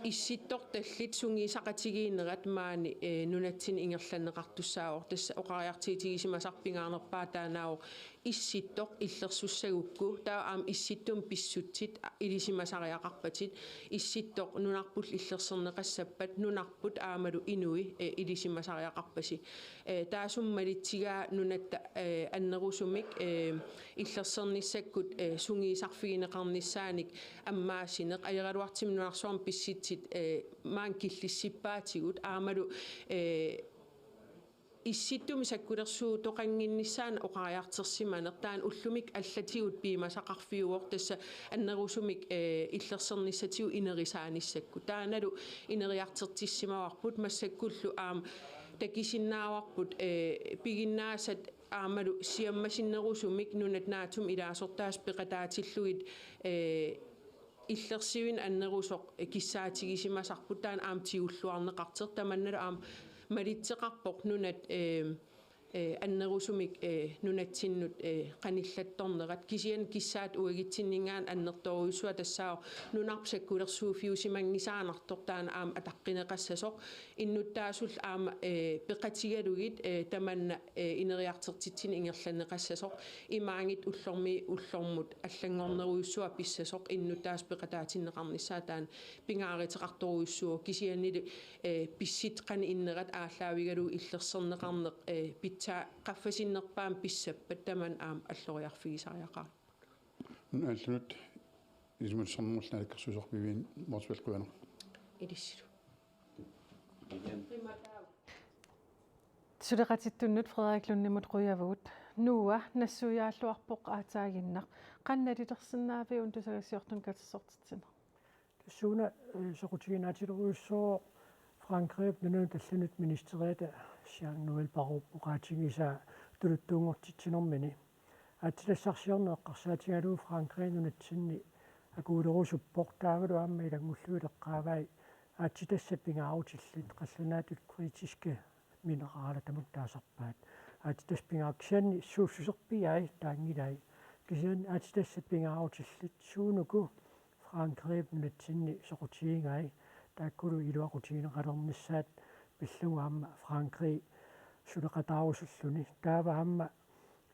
issittortallit sungiusaqatigiinnerat maani, eh, nunatsinni ingerlanneqartussaavoq. Tassa oqariartuutigisimasarput pingaarnerpaaq taannaavoq issittoq illersussagukku, taava aamma issittumi pissutsit ilisimasariaqarpatit, issittoq nunarpullu illersorneqassappat, nunarput aammalu inui, eh, ilisimasariaqarpasi. Eh, taassuma malitsigaa nunatta, eh, annerusumik, eh, illersornissakkut, eh, sungiusarfigineqarnissaanik ammaassineq, ajoraluartumik nunarsuarmi pissutsit, eh, maani killissippaatigut aammalu, eh, issittumi sakkulersuutoqannginnissaanut oqariartorsimaneq taanna ullumikkut allatigut piumasaqarfiuvoq tassa annerusumik, eh, illersornissatigut inerisaanissakkut. Taannalu ineriartortissimavarput massakkullu aamma takusinnaavarput, eh, piginnaasat aammalu siammasinnerusumik nunat NATO-mi ilaasortaasut peqataatillugit, eh, illersuineq annerusoq kissaatigisimasarput taanna aamma tigulluarneqartoq tamannalu aamma malitseqarpoq nunat, eh, eh, annerusumik, eh, nunatsinnut, eh, qanillattornerat kisianni kissaat uagutsinninngaanniit annertoorujussuaq tassaavoq nunarput sakkulersuuffiusimanngisaannartoq taanna aamma ataqqineqassasoq innuttaasullu aamma, eh, peqatigalugit, eh, tamanna, eh, ineriartortitsineq ingerlanneqassasoq imaanngitsoq ullormiit ullormut allanngornerujussuaq pissasoq innuttaasut peqataatinneqarnissaat taanna pingaaruteqartorujussuuvoq kisiannili, eh, pissutsit qanoq innerat aallaavigalugu illersorneqarneq, eh, pitsaa qaffasinnerpaamik pissappat tamanna aamma alloriarfigisariaqarpoq. Nunallu ilisimatussanngorlunga naalakkersuisoqarfiit Motzfeldt qujanaq. Ilissilu. Suleqatittunnut Frederik Lundimut qujavugut. Noah nassuiaalluarpoq aataaginnaq. Qanoq nalilersinnaaviuk una tusagassiortunut katersortitsineq? Tassuuna, eh, soqutiginaatilerujussuuvoq Frankrigip nunanut allanut ministeriata Jean-Noël Barrot oqaatigisaa tuluttuunngortitsinermini. Aatsitassarsiorneq eqqarsaatigalugu Frankrig nunatsinni akuulerusuppoq taavalu aamma ilanngullugit eqqaavai aatsitassat pingaarutillit qallunaatut kritiske mineraler tamakku taasarpaat. Aatsitassat pingaarut kisianni suussuserpiai taanngilai. Kisianni aatsitassat pingaarutillit suunuku Frankrigip nunatsinni soqutigigai, taakkulu iluaqutigineqalernissaat pillugu aamma Frankrig suleqataarusulluni. Taava aamma,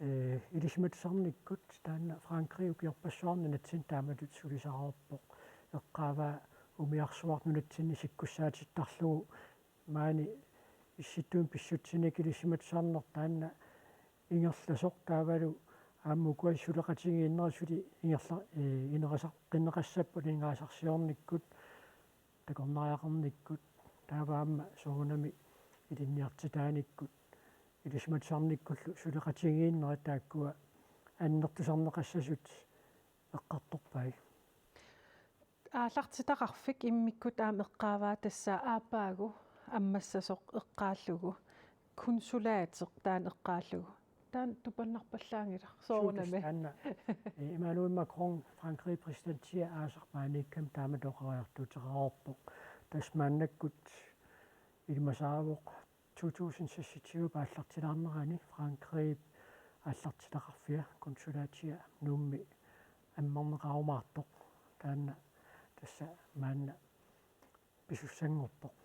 eh, ilisimatusarnikkut taanna Frankrig ukiorpassuarni nunatsinni taamatut sulisarpoq. Eqqaavaa umiarsuaq nunatsinni sikkussaatittarlugu maani Issittumi pissutsinikkut ilisimatusarneq taanna ingerlasoq taavalu aamma ukua suleqatigiinnerit suli ingerla-, eh, inerisaqqinneqassappat aningaasarsiornikkut, takornariaqarnikkut, taava aamma soorunami ilinniartitaanikkut, ilisimatusarnikkullu suleqatigiinnerit taakkua annertusarneqassasut eqqartorpai. Aallartitaqarfik immikkut aamma eqqaavaa tassa aappaagu ammassasoq eqqaallugu, konsulateq taanna eqqaallugu. Taanna tupannarpallaanngilaq soorunami. Suu, tassa taanna, eh, Emmanuel Macron, Frankrigip præsidentia aasaq maaniikkami taamatut oqariartuuteqareerpoq. Tassa maannakkut ilimasaavoq to tusind seksogtyve aallartilaarnerani Frankrigip aallartitaqarfia konsulatia Nuummi ammarneqarumaartoq, taanna tassa maanna pisussanngorpoq.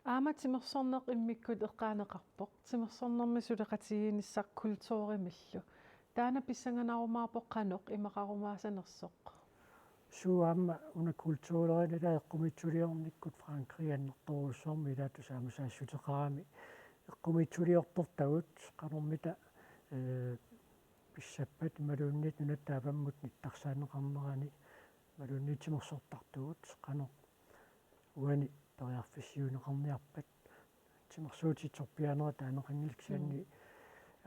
Aamma timersorneq immikkut eqqaaneqarpoq, timersornermi suleqatigiinnissaq kulturimillu. Taanna pissanganarumaarpoq qanoq imaqarumaasanersoq? Suu, aamma una kulturilerineq eqqumiitsuliornikkut Frankrig annertoorujussuarmik ilaat tusaamassaassuteqarami eqqumiitsuliortortagut qanormita, eh, pissappat imaluunniit nunatta avammut nittarsaaneqarnerani imaluunniit timersortartugut qanoq uani periarfissiuunneqarniarpat. Timersuutit sorpiaanerit taaneqanngillat kisianni. Mm.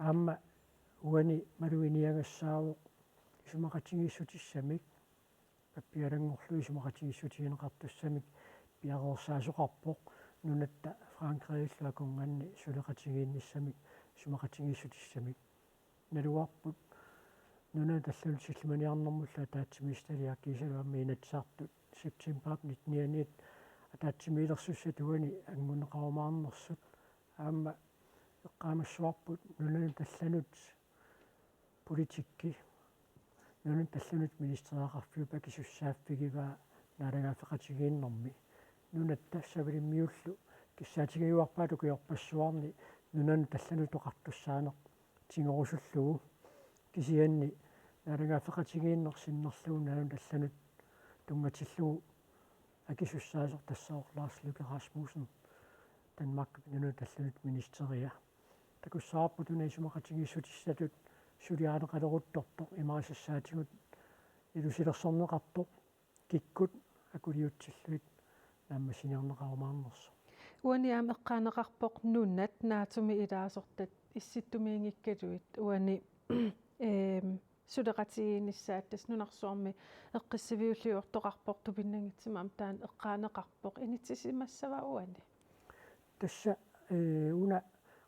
Aamma uani maluginiagassaavoq isumaqatigiissutissamik, pappialanngorlugu isumaqatigiissutigineqartussamik piareersaasoqarpoq nunatta Frankrigillu akornanni suleqatigiinnissamik isumaqatigiissutissamik. Naluarput nunanut allanut sillimaniarnermullu ataatsimiititaliaq kiisalu aamma Inatsisartut septembarip nittenianit ataatsimiilersussat uani anguneqarumaarnersut. Aamma eqqaamassavarput nunanut allanut politikki, nunanut allanut ministeriaqarfiup akisussaaffigivaa naalagaaffeqatigiinnermi. Nunatta Savalimmiullu kissaatigiuarpaat ukiorpassuarni nunanut allanut oqartussaaneq tigorusullugu. Kisianni naalagaaffeqatigiinneq sinnerlugu nunanut allanut tunngatillugu akisussaasoq tassaavoq Lars Løkke Rasmussen, Danmarkip nunanut allanut ministeria. Takussavarput una isumaqatigiissutissatut suliarineqaleruttortoq imaasassaatigut ilusilersorneqartoq kikkut akuliutsillugit naammassiniarneqarumaarnersoq. Uani aamma eqqaaneqarpoq nunat NATO-mi ilaasortat issittumiinngikkaluit uani, eem, suleqatigiinnissaat tassa nunarsuarmi eqqissiviulliortoqarpoq, tupinnanngitsumik aamma taanna eqqaaneqarpoq, inissisimassava uani? Tassa, eh, una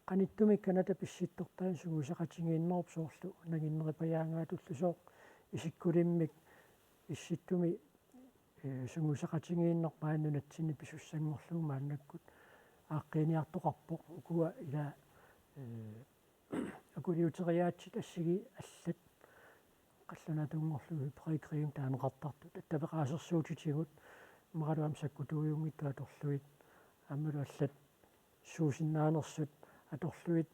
qanittumik Canada pissittortaani sungiusaqatigiinnerup soorlu nanginneripajaangaatullu sooq isikkulimmik issittumi, eh, sungiusaqatigiinneq maani nunatsinni pisussanngorlugu maannakkut aaqqiiniartoqarpoq ukua ila, eh, akuliuteriaatsit assigii allat qallunaatuunngorlugit hybridkrigimik taaneqartartut attaveqaasersuutitigut, imaluunniit aamma sakkutuujunngitsut atorlugit aammalu allat suusinnaanersut atorlugit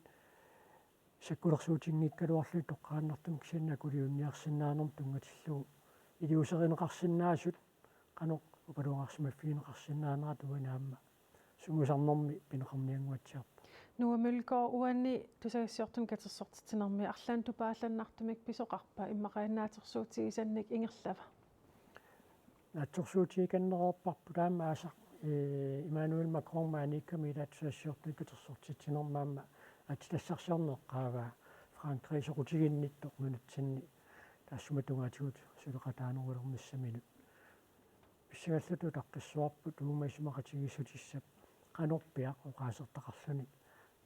sakkulersuutinngikkaluarlugit toqqaannartumik kisianni akuliunniarsinnaanermut tunngatillugu iliuuserineqarsinnaasut qanoq upaluarsimaffigineqarsinnaanerat uani aamma sungiusarnermi pineqarniannguatsiarpoq. Noah Mølgaard, uani tusagassiortunik katersortitsinermi arlaannik tupaallannartumik pisoqarpa, immaqa naatersuutigisannik ingerlava? Naatsorsuutigikannereerparput aamma aasaq, eh, Emmanuel Macron maaniikkami ilaat tusagassiortunik katersortitsinermi aamma aatsitassarsiorneq eqqaavaa Frankrig soqutiginnittoq nunatsinni taassuma tungaatigut suleqataanerulernissaminut. Pissangallatut utaqqissavarput uuma isumaqatigiissutissap qanorpiaq oqaasertaqarluni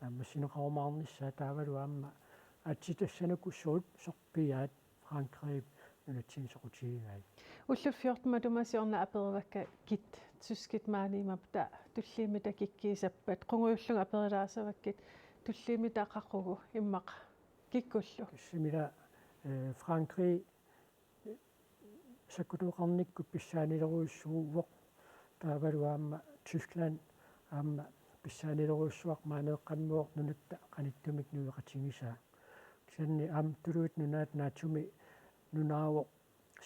naammassineqarumaarnissaa taavalu aamma aatsitassanuku suut sorpiaat Frankrigip nunatsinni soqutigigai. Ullut fjorten matuma siorna aperivakka kit tyskit maani imaappoq tulliimmita kikkuusappat, qungujullugu aperilaassavakkit tulliimmita qaqugu immaqa kikkullu? Tassa ila, eh, Frankrig Sakkutooqarnikkut pissaanilerujussuuvoq, taavalu aamma Tyskland aamma pissaanilerujussuaq, maaneeqqammivoq nunatta qanittumik nuiqatigisaa. Kisianni aamma Tuluit Nunaat NATO-mi nunaavoq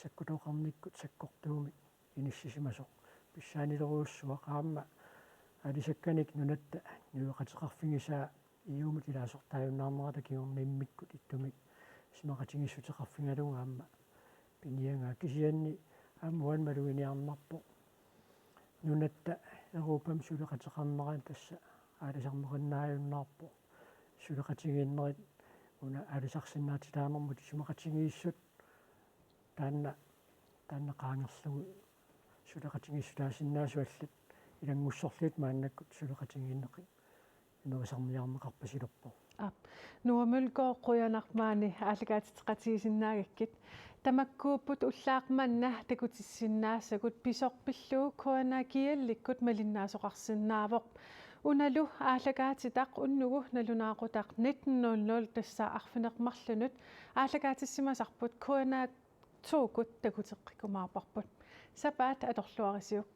sakkutooqarnikkut sakkortuumik inissisimasoq. Pissaanilerujussuaq aamma alisakkanik nunatta nuiqateqarfigisaa, E U-mut ilaasortaajunnaarnerata kingorna immikkut ittumik isumaqatigiissuteqarfigalugu aamma piniagaa. Kisianni aamma uani maluginiarnarpoq nunatta Europami suleqateqarnera, tassa aalisarneqinnaajunnaarpoq. Suleqatigiinnerit una aalisarsinnaatitaanermut isumaqatigiissut taanna, taanna qaangerlugu suleqatigiissutaasinnaasut allat ilanngussorlugit maannakkut suleqatigiinneq inerisarniarneqarpasilerpoq. Aap. Nuumulko, qujanaq maani aallakaatitseqatigisinnaagakkit. Tamakkuupput ullaaq manna takutissinnaasagut, pisoq pillugu K N A G L-ikkut malinnaasoqarsinnaavoq. Unalu aallakaatitaq unnugu nalunaaqutaq nitten nul nul, tassa arfineq-marlunut, aallakaatissimasarput K N A to-kkut takuteqqikkumaarparput. Sapaat atorluarisiuk.